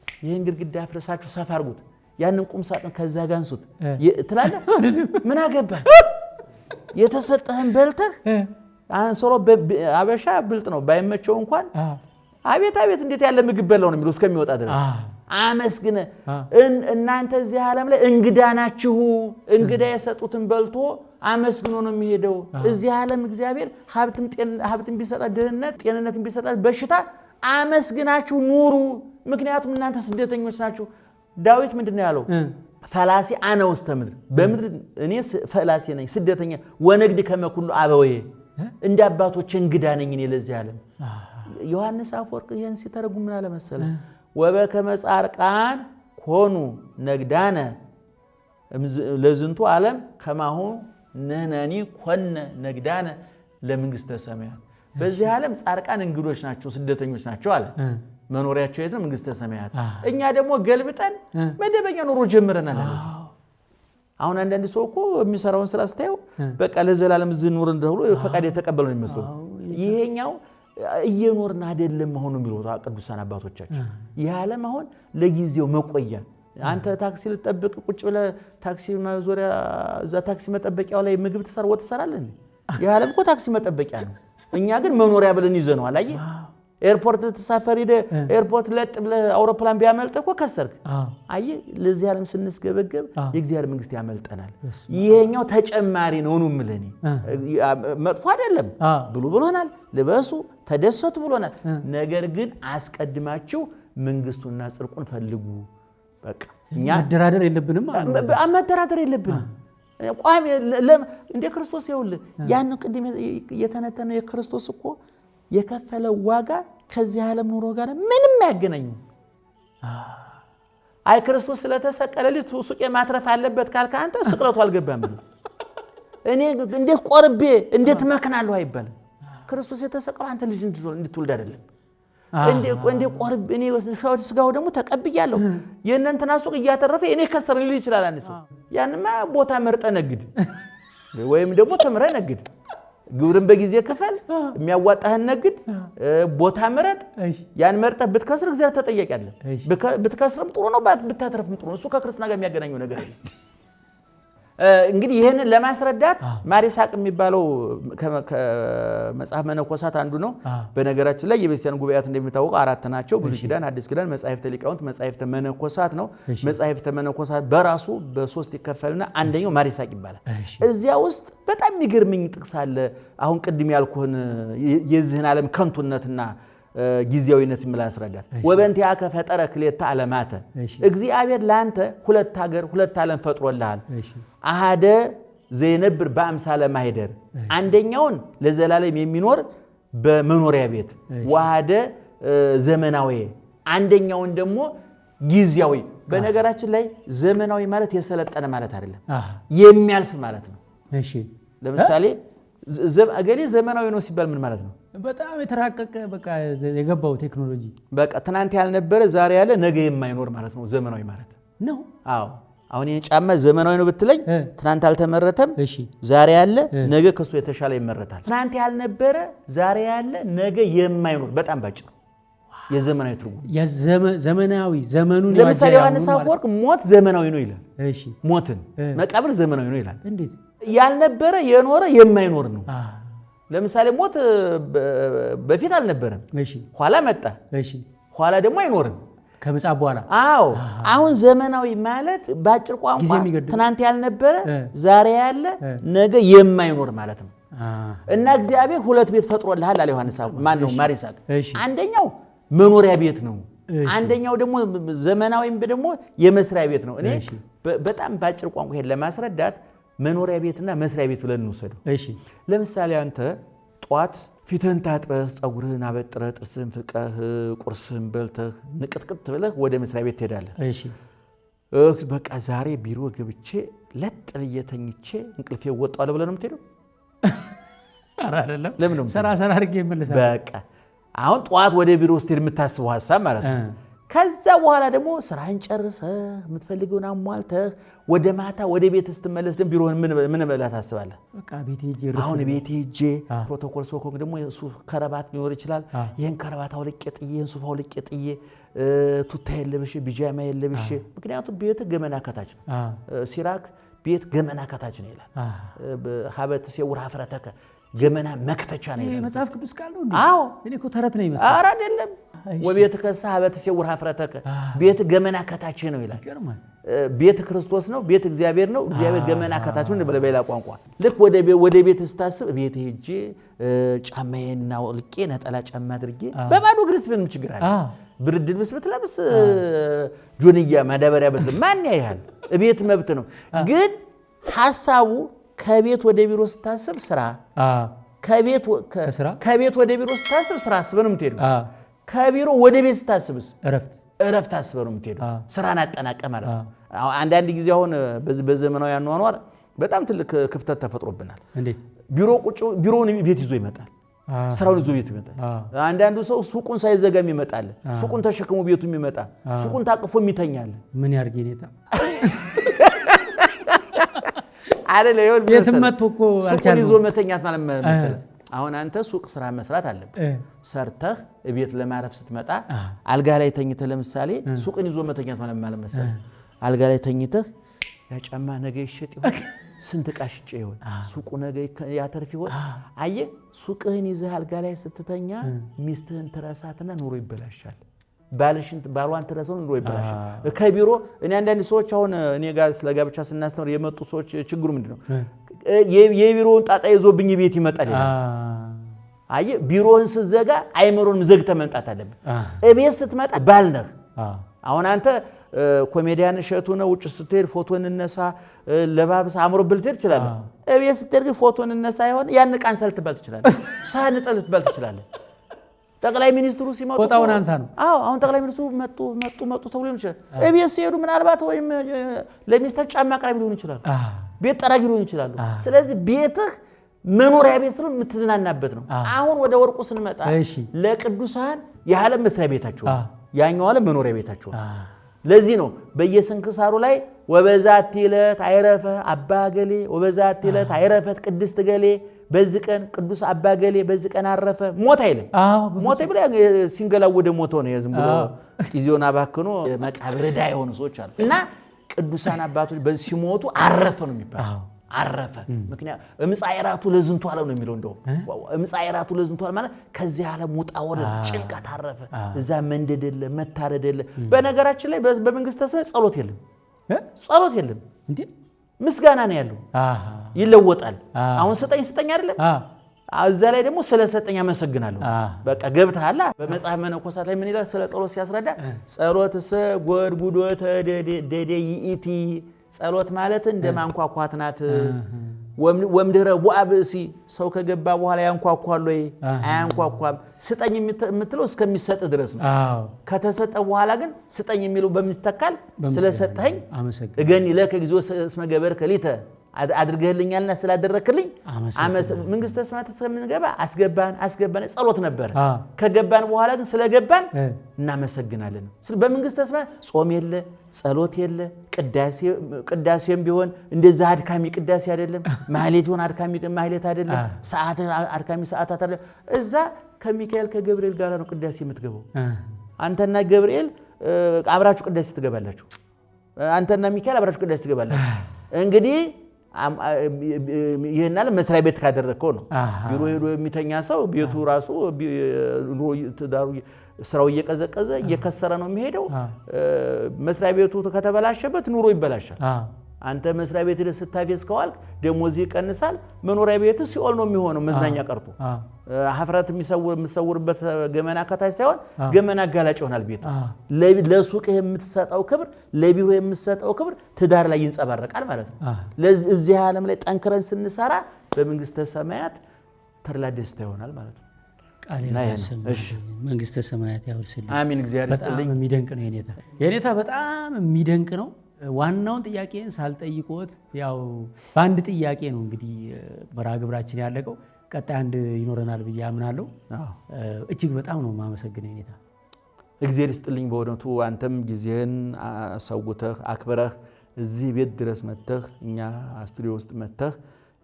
ይህን ግድግዳ አፍርሳችሁ ሰፋ አድርጉት፣ ያንን ቁም ሳጥን ከዛ ጋር አንሱት ትላለህ። ምን አገባህ? የተሰጠህን በልተህ አንሶሎ። አበሻ ብልጥ ነው፣ ባይመቸው እንኳን አቤት አቤት እንዴት ያለ ምግብ በላው ነው የሚለው እስከሚወጣ ድረስ። አመስግነ እናንተ እዚህ ዓለም ላይ እንግዳ ናችሁ። እንግዳ የሰጡትን በልቶ አመስግኖ ነው የሚሄደው። እዚህ ዓለም እግዚአብሔር ሀብትም ቢሰጣት ድህነት፣ ጤንነትም ቢሰጣት በሽታ አመስግናችሁ ኑሩ። ምክንያቱም እናንተ ስደተኞች ናችሁ። ዳዊት ምንድን ነው ያለው? ፈላሲ አነ ውስተ ምድር፣ በምድር እኔ ፈላሲ ነኝ ስደተኛ፣ ወነግድ ከመ ኩሉ አበዌ፣ እንደ አባቶች እንግዳ ነኝ እኔ ለዚህ ዓለም። ዮሐንስ አፈወርቅ ይህን ሲተረጉም ምን አለ መሰለህ? ወበከመ ጻድቃን ኮኑ ነግዳነ ለዝንቱ ዓለም ከማሁ ንሕነኒ ኮነ ነግዳነ ለመንግሥተ ሰማያት። በዚህ ዓለም ጻድቃን እንግዶች ናቸው፣ ስደተኞች ናቸው አለ። መኖሪያቸው የት ነው? መንግሥተ ሰማያት። እኛ ደግሞ ገልብጠን መደበኛ ኑሮ ጀምረናል። አሁን አንዳንድ ሰው እኮ የሚሰራውን ስራ ስታየው በቃ ለዘላለም እዚህ ኑር ተብሎ ፈቃድ የተቀበለው ነው የሚመስለው። ይሄኛው እየኖርን አይደለም አሁን የሚሉ ቅዱሳን አባቶቻችን። ይህ ዓለም አሁን ለጊዜው መቆያ። አንተ ታክሲ ልጠብቅ ቁጭ ብለህ ታክሲ ማዞሪያ እዛ ታክሲ መጠበቂያው ላይ ምግብ ትሰራ ወጥ ትሰራለህ። ይህ ዓለም እኮ ታክሲ መጠበቂያ ነው። እኛ ግን መኖሪያ ብለን ይዘነዋል። አየህ፣ ኤርፖርት ተሳፈር ሄደህ ኤርፖርት ለጥ ብለህ አውሮፕላን ቢያመልጥህ እኮ ከሰርክ። አየህ፣ ለዚህ ዓለም ስንስገበገብ የእግዚአብሔር መንግስት ያመልጠናል። ይሄኛው ተጨማሪ ነው ነው የምልህ እኔ። መጥፎ አይደለም። ብሉ ብሎናል፣ ልበሱ፣ ተደሰቱ ብሎናል። ነገር ግን አስቀድማችሁ መንግስቱና ጽድቁን ፈልጉ። በቃ እኛ መደራደር የለብንም፣ መደራደር የለብንም። ቋሚ እንደ ክርስቶስ ይኸውልህ፣ ያን ቅድም የተነተነው የክርስቶስ እኮ የከፈለው ዋጋ ከዚህ ዓለም ኑሮ ጋር ምንም አያገናኝም። አይ ክርስቶስ ስለተሰቀለልኝ ሱቄ ማትረፍ አለበት ካልክ አንተ ስቅለቱ አልገባም። እኔ እንዴት ቆርቤ እንዴት መክናለሁ አይባልም። ክርስቶስ የተሰቀለው አንተ ልጅ እንድትወልድ አይደለም። እንዴ ቆርቤ እኔ ስጋው ደግሞ ተቀብያለሁ፣ የእነ እንትና ሱቅ እያተረፈ እኔ ከሰረ ሊል ይችላል አንድ ሰው። ያንማ ቦታ መርጠህ ነግድ፣ ወይም ደግሞ ተምረህ ነግድ። ግብርን በጊዜ ክፈል፣ የሚያዋጣህን ነግድ፣ ቦታ ምረጥ። ያን መርጠህ ብትከስር እግዚአብሔር ተጠያቂ አይደለም። ብትከስርም ጥሩ ነው፣ ብታተርፍም ጥሩ ነው። እሱ ከክርስትና ጋር የሚያገናኘው ነገር የለም። እንግዲህ ይህንን ለማስረዳት ማር ይስሐቅ የሚባለው ከመጽሐፍ መነኮሳት አንዱ ነው። በነገራችን ላይ የቤተክርስቲያን ጉባኤያት እንደሚታወቀው አራት ናቸው። ብሉይ ኪዳን፣ አዲስ ኪዳን፣ መጻሕፍተ ሊቃውንት፣ መጻሕፍተ መነኮሳት ነው። መጻሕፍተ መነኮሳት በራሱ በሶስት ይከፈልና አንደኛው ማር ይስሐቅ ይባላል። እዚያ ውስጥ በጣም የሚገርመኝ ጥቅስ አለ። አሁን ቅድም ያልኩህን የዚህን ዓለም ከንቱነትና ጊዜያዊነት የሚል አስረዳት። ወበእንቲአከ ፈጠረ ክልኤተ ዓለማተ፣ እግዚአብሔር ለአንተ ሁለት ሀገር ሁለት ዓለም ፈጥሮልሃል። አሃደ ዘይነብር በአምሳለ ማኅደር፣ አንደኛውን ለዘላለም የሚኖር በመኖሪያ ቤት፣ ወአሐደ ዘመናዊ፣ አንደኛውን ደግሞ ጊዜያዊ። በነገራችን ላይ ዘመናዊ ማለት የሰለጠነ ማለት አይደለም፣ የሚያልፍ ማለት ነው። ለምሳሌ እገሌ ዘመናዊ ነው ሲባል ምን ማለት ነው? በጣም የተራቀቀ በቃ የገባው ቴክኖሎጂ። በቃ ትናንት ያልነበረ ዛሬ ያለ ነገ የማይኖር ማለት ነው ዘመናዊ ማለት ነው። አዎ፣ አሁን ይሄን ጫማ ዘመናዊ ነው ብትለኝ ትናንት አልተመረተም፣ ዛሬ ያለ ነገ ከሱ የተሻለ ይመረታል። ትናንት ያልነበረ ዛሬ ያለ ነገ የማይኖር፣ በጣም ባጭሩ የዘመናዊ ትርጉም። ዘመናዊ ዘመኑን። ለምሳሌ ዮሐንስ አፈወርቅ ሞት ዘመናዊ ነው ይላል። ሞትን መቃብር ዘመናዊ ነው ይላል። እንዴት? ያልነበረ የኖረ የማይኖር ነው። ለምሳሌ ሞት በፊት አልነበረም፣ ኋላ መጣ፣ ኋላ ደግሞ አይኖርም። ከምጽአት በኋላ። አዎ፣ አሁን ዘመናዊ ማለት በአጭር ቋንቋ ትናንት ያልነበረ ዛሬ ያለ ነገ የማይኖር ማለት ነው። እና እግዚአብሔር ሁለት ቤት ፈጥሮልሃል አለ ዮሐንስ ማን ነው ማር ይስሐቅ። አንደኛው መኖሪያ ቤት ነው። አንደኛው ደግሞ ዘመናዊም ደግሞ የመስሪያ ቤት ነው። እኔ በጣም በአጭር ቋንቋ ይሄን ለማስረዳት መኖሪያ ቤትና መስሪያ ቤት ብለን እንውሰደው። ለምሳሌ አንተ ጧት ፊትህን ታጥበህ፣ ፀጉርህን አበጥረህ፣ ጥርስህን ፍቀህ፣ ቁርስህን በልተህ፣ ንቅጥቅጥ ብለህ ወደ መስሪያ ቤት ትሄዳለህ። በቃ ዛሬ ቢሮ ገብቼ ለጥ ብዬ ተኝቼ እንቅልፌ እወጣዋለሁ ብለህ ነው የምትሄደው? አይደለም። ለምን ነው? ሰራ ሰራ አድርጌ እመለሳለሁ። በቃ አሁን ጠዋት ወደ ቢሮ ስትሄድ የምታስበው ሀሳብ ማለት ነው። ከዛ በኋላ ደግሞ ስራህን ጨርሰህ የምትፈልገውን አሟልተህ ወደ ማታ ወደ ቤት ስትመለስ ደግሞ ቢሮህን ምን ብለህ ታስባለህ? አሁን ቤት ሄጄ ፕሮቶኮል ሰው ከሆንክ ደግሞ ሱፍ ከረባት ሊኖር ይችላል። ይህን ከረባት አውልቄ ጥዬ፣ ይህን ሱፍ አውልቄ ጥዬ፣ ቱታ የለብሼ፣ ቢጃማ የለብሼ፣ ምክንያቱም ቤት ገመና ከታች ነው። ሲራክ ቤት ገመና ከታች ነው ይላል። ሀበ ትሴውር ኀፍረተከ፣ ገመና መክተቻ ነው ይላል መጽሐፍ ቅዱስ ቃል ነው። አዎ፣ እኔ እኮ ተረት ነው ይመስላል። ኧረ አይደለም። ወቤትከሰ ሀበ ትሴውር ኀፍረተከ፣ ቤት ገመና ከታች ነው ይላል። ቤት ክርስቶስ ነው። ቤት እግዚአብሔር ነው። እግዚአብሔር ገመና ከታች ነው በሌላ ቋንቋ። ልክ ወደ ቤት ስታስብ ቤት ሄጄ ጫማዬን አውልቄ ነጠላ ጫማ አድርጌ በባዶ እግርስ ምንም ችግር አለ? ብርድ ልብስ ብትለብስ ጆንያ ማዳበሪያ ብትለብስ ማን ያይሃል? ቤት መብት ነው። ግን ሐሳቡ ከቤት ወደ ቢሮ ስታስብ ስራ፣ ከቤት ወደ ቢሮ ስታስብ ስራ አስበህ ነው የምትሄደው። ከቢሮ ወደ ቤት ስታስብስ እረፍት አስበህ ነው የምትሄደው። ስራን አጠናቀህ ማለት ነው። አንዳንድ ጊዜ አሁን በዚህ በዘመናዊ አኗኗር በጣም ትልቅ ክፍተት ተፈጥሮብናል። እንዴት? ቢሮ ቁጭ ቢሮውን ቤት ይዞ ይመጣል፣ ስራውን ይዞ ቤት ይመጣል። አንዳንዱ ሰው ሱቁን ሳይዘጋም ይመጣል። ሱቁን ተሸክሞ ቤቱ ይመጣ፣ ሱቁን ታቅፎ የሚተኛል። ምን ያርግ የኔታ አይደለ? ይኸውልህ የትም መጥቶ እኮ ሱቁን ይዞ መተኛት ማለት መሰለህ። አሁን አንተ ሱቅ ስራ መስራት አለብህ። ሰርተህ እቤት ለማረፍ ስትመጣ አልጋ ላይ ተኝተህ ለምሳሌ ሱቅን ይዞ መተኛት ማለት መሰለህ። አልጋ ላይ ተኝተህ ያ ጫማ ነገ ይሸጥ ይሆን? ስንት ዕቃ ሽጬ ይሆን? ሱቁ ነገ ያተርፍ ይሆን? አየህ፣ ሱቅህን ይዘህ አልጋ ላይ ስትተኛ ሚስትህን ትረሳትና ኑሮ ይበላሻል። ባሏን ትረሳው ኑሮ ይበላሻል። ከቢሮ እኔ አንዳንድ ሰዎች አሁን እኔ ጋር ስለ ጋብቻ ስናስተምር የመጡ ሰዎች ችግሩ ምንድን ነው? የቢሮውን ጣጣ ይዞብኝ ቤት ይመጣል ይላል። አየህ፣ ቢሮህን ስትዘጋ አይምሮን ዘግተህ መምጣት አለብህ። እቤት ስትመጣ ባል ነህ። አሁን አንተ ኮሜዲያን እሸቱ ነው። ውጭ ስትሄድ ፎቶ እንነሳ ለባብስ አምሮብህ ልትሄድ ትችላለህ። እቤት ስትሄድ ግን ፎቶ እንነሳ ይሆን ያን ዕቃ አንሳ ልትባል ትችላለህ። ሳህን እጠብ ልትባል ትችላለህ። ጠቅላይ ሚኒስትሩ ሲመጡ ፎጣውን አንሳ ነው። አዎ፣ አሁን ጠቅላይ ሚኒስትሩ መጡ መጡ መጡ ተብሎ ሊሆን ይችላል። እቤት ሲሄዱ ምናልባት ወይም ለሚስታቸው ጫማ አቅራቢ ሊሆኑ ይችላሉ፣ ቤት ጠራጊ ሊሆኑ ይችላሉ። ስለዚህ ቤትህ መኖሪያ ቤት ስለሆነ የምትዝናናበት ነው። አሁን ወደ ወርቁ ስንመጣ ለቅዱሳን የዓለም መስሪያ ቤታቸው ነው፣ ያኛው ዓለም መኖሪያ ቤታቸው ነው። ለዚህ ነው በየስንክሳሩ ላይ ወበዛቲ ዕለት አይረፈ አባ ገሌ ወበዛቲ ዕለት አይረፈት ቅድስት ገሌ፣ በዚህ ቀን ቅዱስ አባ ገሌ በዚህ ቀን አረፈ። ሞት አይልም። ሞት ብሎ ሲንገላወደ ሞቶ ነው። ዝም ብሎ ጊዜውን አባክኖ መቃብር ዕዳ የሆኑ ሰዎች አሉ። እና ቅዱሳን አባቶች በዚህ ሲሞቱ አረፈ ነው የሚባለው። አረፈ። ምክንያቱም እምጻእራቱ ለዝንቱ ዓለም ነው የሚለው። እንደውም እምጻእራቱ ለዝንቱ ዓለም ማለት ከዚህ ዓለም ውጣ ወረድ ጭንቀት አረፈ። እዛ መንደድ የለ፣ መታረድ የለ። በነገራችን ላይ በመንግስተ ሰማያት ጸሎት የለም፣ ጸሎት የለም። እንዴ? ምስጋና ነው ያለው። ይለወጣል። አሁን ስጠኝ ስጠኝ አይደለም፣ እዛ ላይ ደግሞ ስለሰጠኝ አመሰግናለሁ። በቃ ገብተሃል። በመጽሐፍ መነኮሳት ላይ ምን ይላል? ስለ ጸሎት ሲያስረዳ ጸሎትሰ ጎድጉዶተ ደዴ ይእቲ፣ ጸሎት ማለት እንደ ማንኳኳት ናት። ወምድረ ቦአ ብእሲ፣ ሰው ከገባ በኋላ ያንኳኳል ወይ አያንኳኳም? ስጠኝ የምትለው እስከሚሰጥ ድረስ ነው። ከተሰጠ በኋላ ግን ስጠኝ የሚለው በሚተካል ስለሰጠኸኝ እገኒ ለከ ጊዜው እስመ ገበርከ ሊተ አድርገህልኛልና ስላደረክልኝ መንግስተ ሰማያት እስከምንገባ አስገባን አስገባን ጸሎት ነበር። ከገባን በኋላ ግን ስለገባን እናመሰግናለን። በመንግስተ ሰማያት ጾም የለ፣ ጸሎት የለ፣ ቅዳሴም ቢሆን እንደዛ አድካሚ ቅዳሴ አይደለም። ማህሌት ቢሆን አድካሚ ማህሌት አይደለም። ሰዓት አድካሚ ሰዓታት አይደለም። እዛ ከሚካኤል ከገብርኤል ጋር ነው ቅዳሴ የምትገባው። አንተና ገብርኤል አብራችሁ ቅዳሴ ትገባላችሁ። አንተና ሚካኤል አብራችሁ ቅዳሴ ትገባላችሁ። እንግዲህ ይህን ዓለም መስሪያ ቤት ካደረግከው ነው። ቢሮ ሄዶ የሚተኛ ሰው ቤቱ ራሱ ትዳሩ ስራው እየቀዘቀዘ እየከሰረ ነው የሚሄደው። መስሪያ ቤቱ ከተበላሸበት ኑሮ ይበላሻል። አንተ መስሪያ ቤት ሄደህ ስታፌዝ ከዋልክ ደሞዝ ይቀንሳል። መኖሪያ ቤት ሲኦል ነው የሚሆነው፣ መዝናኛ ቀርቶ። ሀፍረት የምትሰውርበት ገመና ከታች ሳይሆን ገመና አጋላጭ ይሆናል ቤቱ። ለሱቅህ የምትሰጠው ክብር፣ ለቢሮ የምትሰጠው ክብር ትዳር ላይ ይንጸባረቃል ማለት ነው። እዚህ ዓለም ላይ ጠንክረን ስንሰራ በመንግስተ ሰማያት ተድላ ደስታ ይሆናል ማለት ነው። ቃል ያሰማልን፣ መንግስተ ሰማያት ያውርስልን። አሜን። እግዚአብሔር ይስጥልኝ። በጣም የሚደንቅ ነው የኔታ፣ የኔታ በጣም የሚደንቅ ነው። ዋናውን ጥያቄን ሳልጠይቆት ያው በአንድ ጥያቄ ነው እንግዲህ መርሃ ግብራችን ያለቀው። ቀጣይ አንድ ይኖረናል ብዬ አምናለሁ። እጅግ በጣም ነው የማመሰግነው የኔታ። እግዚአብሔር ይስጥልኝ በእውነቱ አንተም ጊዜህን ሰውተህ አክብረህ እዚህ ቤት ድረስ መጥተህ እኛ ስቱዲዮ ውስጥ መጥተህ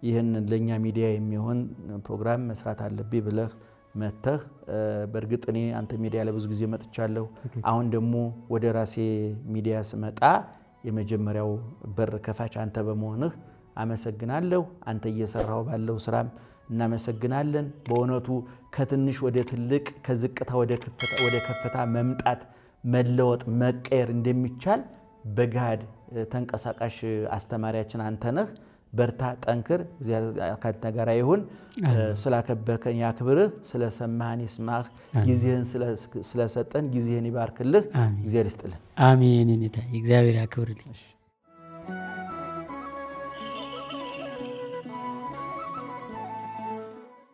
ይህን ለኛ ሚዲያ የሚሆን ፕሮግራም መስራት አለብኝ ብለህ መጥተህ፣ በእርግጥ እኔ አንተ ሚዲያ ላይ ብዙ ጊዜ መጥቻለሁ። አሁን ደግሞ ወደ ራሴ ሚዲያ ስመጣ የመጀመሪያው በር ከፋች አንተ በመሆንህ አመሰግናለሁ። አንተ እየሰራው ባለው ስራም እናመሰግናለን። በእውነቱ ከትንሽ ወደ ትልቅ፣ ከዝቅታ ወደ ከፍታ መምጣት፣ መለወጥ፣ መቀየር እንደሚቻል በገሃድ ተንቀሳቃሽ አስተማሪያችን አንተ ነህ። በርታ፣ ጠንክር። እግዚአብሔር ካንተ ጋር ይሁን። ስላከበርከን ያክብርህ፣ ስለሰማህን ይስማህ፣ ጊዜህን ስለሰጠን ጊዜህን ይባርክልህ። እግዚአብሔር ይስጥልን። አሜን። እግዚአብሔር ያክብርልኝ።